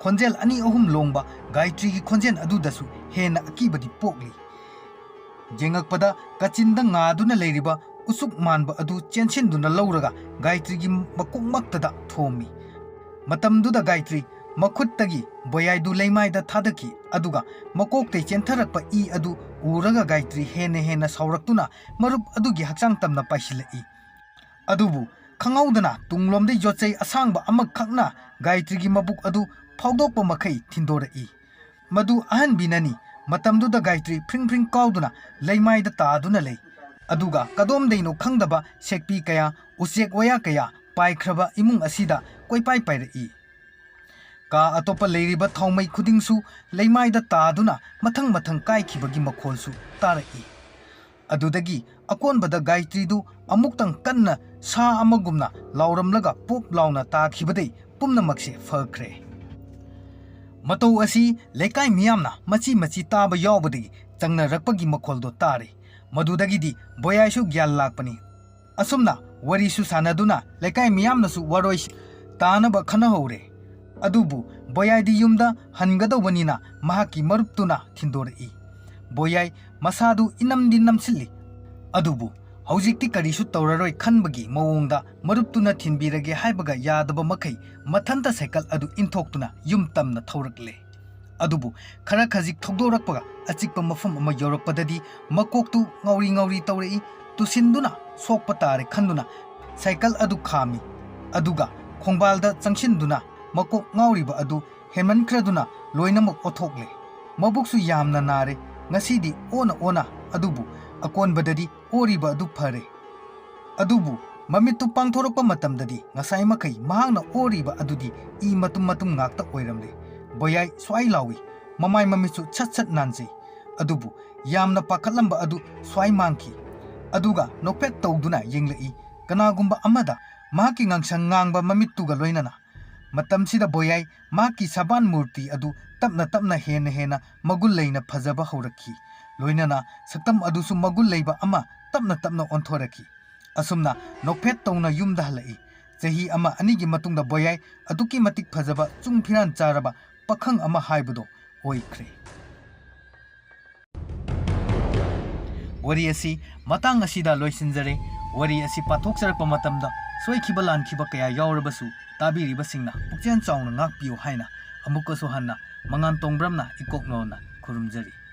ꯈꯣꯟꯖꯦꯜ ꯑꯅꯤ ꯑꯍꯨꯝ ꯂꯣꯡꯕ ꯒꯥꯌꯇ꯭ꯔꯤꯒꯤ ꯈꯣꯟꯖꯦꯜ ꯑꯗꯨꯗꯁꯨ ꯍꯦꯟꯅ ꯑꯀꯤꯕꯗꯤ ꯄꯣꯛꯂꯤ꯫ ꯌꯦꯡꯉꯛꯄꯗ ꯀꯥꯆꯤꯟꯗ ꯉꯥꯗꯨꯅ ꯂꯩꯔꯤꯕ ꯎꯆꯨꯛ ꯃꯥꯟꯕ ꯑꯗꯨ ꯆꯦꯟꯁꯤꯟꯗꯨꯅ ꯂꯧꯔꯒ ꯒꯥꯌꯇ꯭ꯔꯤꯒꯤ ꯃꯀꯣꯛꯃꯛꯇꯗ ꯊꯣꯝꯃꯤ꯫ ꯃꯇꯝꯗꯨꯗ ꯒꯥꯌꯇ꯭ꯔꯤ ꯃꯈꯨꯠꯇꯒꯤ ꯕꯣꯌꯥꯏꯗꯨ ꯂꯩꯃꯥꯏꯗ ꯊꯥꯗꯈꯤ, ꯑꯗꯨꯒ ꯃꯀꯣꯛꯇꯩ ꯆꯦꯟꯊꯔꯛꯄ ꯏ ꯑꯗꯨ ꯎꯔꯒ ꯒꯥꯌꯇ꯭ꯔꯤ ꯍꯦꯟꯅ ꯍꯦꯟꯅ ꯁꯥꯎꯔꯛꯇꯨꯅ ꯃꯔꯨꯞ ꯑꯗꯨꯒꯤ ꯍꯛꯆꯥꯡ ꯇꯝꯅ ꯄꯥꯏꯁꯤꯜꯂꯛꯏ꯫ ꯑꯗꯨꯕꯨ ꯈꯪꯍꯧꯗꯅ ꯇꯨꯡꯂꯣꯝꯗ ꯌꯣꯠꯆꯩ ꯑꯁꯥꯡꯕ ꯑꯃꯈꯛꯅ ꯒꯥꯌꯇ꯭ꯔꯤꯒꯤ ꯃꯕꯨꯛ ꯑꯗꯨ ꯐꯥꯎꯗꯣꯛꯄ ꯃꯈꯩ ꯊꯤꯟꯗꯣꯔꯛꯏ꯫ ꯃꯗꯨ ꯑꯍꯟꯕꯤꯅꯅꯤ꯫ ꯃꯇꯝꯗꯨꯗ ꯒꯥꯌꯇ꯭ꯔꯤ ꯐ꯭ꯔꯤꯡ ꯐ꯭ꯔꯤꯡ ꯀꯥꯎꯗꯨꯅ ꯂꯩꯃꯥꯏꯗ ꯇꯥꯗꯨꯅ ꯂꯩ꯫ ꯑꯗꯨꯒ ꯀꯗꯣꯝꯗꯩꯅꯣ ꯈꯪꯗꯕ ꯁꯦꯛꯄꯤ ꯀꯌꯥ, ꯎꯆꯦꯛ ꯋꯥꯌꯥ ꯀꯌꯥ ꯄꯥꯏꯈ꯭ꯔꯕ ꯏꯃꯨꯡ ꯑꯁꯤꯗ ꯀꯣꯏꯄꯥꯏ ꯄꯥꯏꯔꯛꯏ꯫ ꯀꯥ ꯑꯇꯣꯞꯄ ꯂꯩꯔꯤꯕ ꯊꯥꯎꯃꯩ ꯈꯨꯗꯤꯡꯁꯨ ꯂꯩꯃꯥꯏꯗ ꯇꯥꯗꯨꯅ ꯃꯊꯪ ꯃꯊꯪ ꯀꯥꯏꯈꯤꯕꯒꯤ ꯃꯈꯣꯜꯁꯨ ꯇꯥꯔꯛꯏ꯫ ꯑꯗꯨꯗꯒꯤ ꯑꯀꯣꯟꯕꯗ ꯒꯥꯌꯇ꯭ꯔꯤꯗꯨ ꯑꯃꯨꯛꯇꯪ ꯀꯟꯅ ꯁꯥ ꯑꯃꯒꯨꯝꯅ ꯂꯥꯎꯔꯝꯂꯒ ꯄꯣꯞ ꯂꯥꯎꯅ ꯇꯥꯈꯤꯕꯗꯩ ꯄꯨꯝꯅꯃꯛꯁꯦ ꯐꯈ꯭ꯔꯦ꯫ ꯃꯇꯧ ꯑꯁꯤ ꯂꯩꯀꯥꯏ ꯃꯤꯌꯥꯝꯅ ꯃꯆꯤ ꯃꯆꯤ ꯇꯥꯕ ꯌꯥꯎꯕꯗꯒꯤ ꯆꯪꯅꯔꯛꯄꯒꯤ ꯃꯈꯣꯜꯗꯣ ꯇꯥꯔꯦ꯫ ꯃꯗꯨꯗꯒꯤꯗꯤ ꯕꯣꯌꯥꯏꯁꯨ ꯒ꯭ꯌꯥꯟ ꯂꯥꯛꯄꯅꯤ꯫ ꯑꯁꯨꯝꯅ ꯋꯥꯔꯤꯁꯨ ꯁꯥꯟꯅꯗꯨꯅ ꯂꯩꯀꯥꯏ ꯃꯤꯌꯥꯝꯅꯁꯨ ꯋꯥꯔꯣꯏ ꯇꯥꯅꯕ ꯈꯟꯅꯍꯧꯔꯦ꯫ ꯑꯗꯨꯕꯨ ꯕꯣꯌꯥꯏꯗꯤ ꯌꯨꯝꯗ ꯍꯟꯒꯗꯧꯕꯅꯤꯅ ꯃꯍꯥꯛꯀꯤ ꯃꯔꯨꯞꯇꯨꯅ ꯊꯤꯟꯗꯣꯔꯛꯏ꯫ ꯕꯣꯌꯥꯏ ꯃꯁꯥꯗꯨ ꯏꯅꯝꯗꯤ ꯅꯝꯁꯤꯜꯂꯤ꯫ ꯑꯗꯨꯕꯨ ꯍꯧꯖꯤꯛꯇꯤ ꯀꯔꯤꯁꯨ ꯇꯧꯔꯔꯣꯏ ꯈꯟꯕꯒꯤ ꯃꯑꯣꯡꯗ ꯃꯔꯨꯞꯇꯨꯅ ꯊꯤꯟꯕꯤꯔꯒꯦ ꯍꯥꯏꯕꯒ ꯌꯥꯗꯕ ꯃꯈꯩ ꯃꯊꯟꯇ ꯁꯥꯏꯀꯜ ꯑꯗꯨ ꯏꯟꯊꯣꯛꯇꯨꯅ ꯌꯨꯝ ꯇꯝꯅ ꯊꯧꯔꯛꯂꯦ꯫ ꯑꯗꯨꯕꯨ ꯈꯔ ꯈꯖꯤꯛ ꯊꯧꯗꯣꯔꯛꯄꯒ ꯑꯆꯤꯛꯄ ꯃꯐꯝ ꯑꯃ ꯌꯧꯔꯛꯄꯗꯗꯤ ꯃꯀꯣꯛꯇꯨ ꯉꯥꯎꯔꯤ ꯉꯥꯎꯔꯤ ꯇꯧꯔꯛꯏ꯫ ꯇꯨꯁꯤꯟꯗꯨꯅ ꯁꯣꯛꯄ ꯇꯥꯔꯦ ꯈꯟꯗꯨꯅ ꯁꯥꯏꯀꯜ ꯑꯗꯨ ꯈꯥꯝꯃꯤ꯫ ꯑꯗꯨꯒ ꯈꯣꯡꯕꯥꯜꯗ ꯆꯪꯁꯤꯟꯗꯨꯅ ꯃꯀꯣꯛ ꯉꯥꯎꯔꯤꯕ ꯑꯗꯨ ꯍꯦꯟꯃꯟꯈ꯭ꯔꯗꯨꯅ ꯂꯣꯏꯅꯃꯛ ꯑꯣꯊꯣꯛꯂꯦ꯫ ꯃꯕꯨꯛꯁꯨ ꯌꯥꯝꯅ ꯅꯥꯔꯦ꯫ ꯉꯁꯤꯗꯤ ꯑꯣꯅ ꯑꯣꯅ, ꯑꯗꯨꯕꯨ ꯑꯀꯣꯟꯕꯗꯗꯤ ꯑꯣꯔꯤꯕ ꯑꯗꯨ ꯐꯔꯦ꯫ ꯑꯗꯨꯕꯨ ꯃꯃꯤꯠꯇꯨ ꯄꯥꯡꯊꯣꯔꯛꯄ ꯃꯇꯝꯗꯗꯤ ꯉꯁꯥꯏ ꯃꯈꯩ ꯃꯍꯥꯛꯅ ꯑꯣꯔꯤꯕ ꯑꯗꯨꯗꯤ ꯏ ꯃꯇꯨꯝ ꯃꯇꯨꯝ ꯉꯥꯛꯇ ꯑꯣꯏꯔꯝꯂꯦ꯫ ꯕꯣꯌꯥꯏ ꯁ꯭ꯋꯥꯏ ꯂꯥꯎꯏ꯫ ꯃꯃꯥꯏ ꯃꯃꯤꯠꯁꯨ ꯁꯠ ꯁꯠ ꯅꯥꯟꯖꯩ꯫ ꯑꯗꯨꯕꯨ ꯌꯥꯝꯅ ꯄꯥꯈꯠꯂꯝꯕ ꯑꯗꯨ ꯁ꯭ꯋꯥꯏ ꯃꯥꯡꯈꯤ꯫ ꯑꯗꯨꯒ ꯅꯣꯛꯐꯦꯠ ꯇꯧꯗꯨꯅ ꯌꯦꯡꯂꯛꯏ꯫ ꯀꯅꯥꯒꯨꯝꯕ ꯑꯃꯗ ꯃꯍꯥꯛꯀꯤ ꯉꯥꯡꯁꯪ ꯉꯥꯡꯕ ꯃꯃꯤꯠꯇꯨꯒ ꯂꯣꯏꯅꯅ꯫ ꯃꯇꯝꯁꯤꯗ ꯕꯣꯌꯥꯏ ꯃꯍꯥꯛꯀꯤ ꯁꯕꯥꯟ ꯃꯨꯔꯇꯤ ꯑꯗꯨ ꯇꯞꯅ ꯇꯞꯅ ꯍꯦꯟꯅ ꯍꯦꯟꯅ ꯃꯒꯨꯟ ꯂꯩꯅ ꯐꯖꯕ ꯍꯧꯔꯛꯈꯤ꯫ ꯂꯣꯏꯅꯅ ꯁꯛꯇꯝ ꯑꯗꯨꯁꯨ ꯃꯒꯨꯟ ꯂꯩꯕ ꯑꯃ ꯇꯞꯅ ꯇꯞꯅ ꯑꯣꯟꯊꯣꯔꯛꯈꯤ꯫ ꯑꯁꯨꯝꯅ ꯅꯣꯛꯐꯦꯠ ꯇꯧꯅ ꯌꯨꯝꯗ ꯍꯜꯂꯛꯏ꯫ ꯆꯍꯤ ꯑꯃ ꯑꯅꯤꯒꯤ ꯃꯇꯨꯡꯗ ꯕꯣꯌꯥꯏ ꯑꯗꯨꯛꯀꯤ ꯃꯇꯤꯛ ꯐꯖꯕ ꯆꯨꯡ ꯐꯤꯔꯥꯟ ꯆꯥꯔꯕ ꯄꯥꯈꯪ ꯑꯃ ꯍꯥꯏꯕꯗꯣ ꯑꯣꯏꯈ꯭ꯔꯦ꯫ ꯋꯥꯔꯤ ꯑꯁꯤ ꯃꯇꯥꯡ ꯑꯁꯤꯗ ꯂꯣꯏꯁꯤꯟꯖꯔꯦ꯫ ꯋꯥꯔꯤ ꯑꯁꯤ ꯄꯥꯊꯣꯛꯆꯔꯛꯄ ꯃꯇꯝꯗ ꯁꯣꯏꯈꯤꯕ ꯂꯥꯟꯈꯤꯕ ꯀꯌꯥ ꯌꯥꯎꯔꯕꯁꯨ ꯇꯥꯕꯤꯔꯤꯕꯁꯤꯡꯅ ꯄꯨꯛꯆꯦꯜ ꯆꯥꯎꯅ ꯉꯥꯛꯄꯤꯌꯨ ꯍꯥꯏꯅ ꯑꯃꯨꯛꯀꯁꯨ ꯍꯟꯅ ꯃꯉꯥꯟ ꯇꯣꯡꯕ꯭ꯔꯝꯅ ꯏꯀꯣꯛ ꯅꯧꯅ ꯈꯨꯔꯨꯝꯖꯔꯤ꯫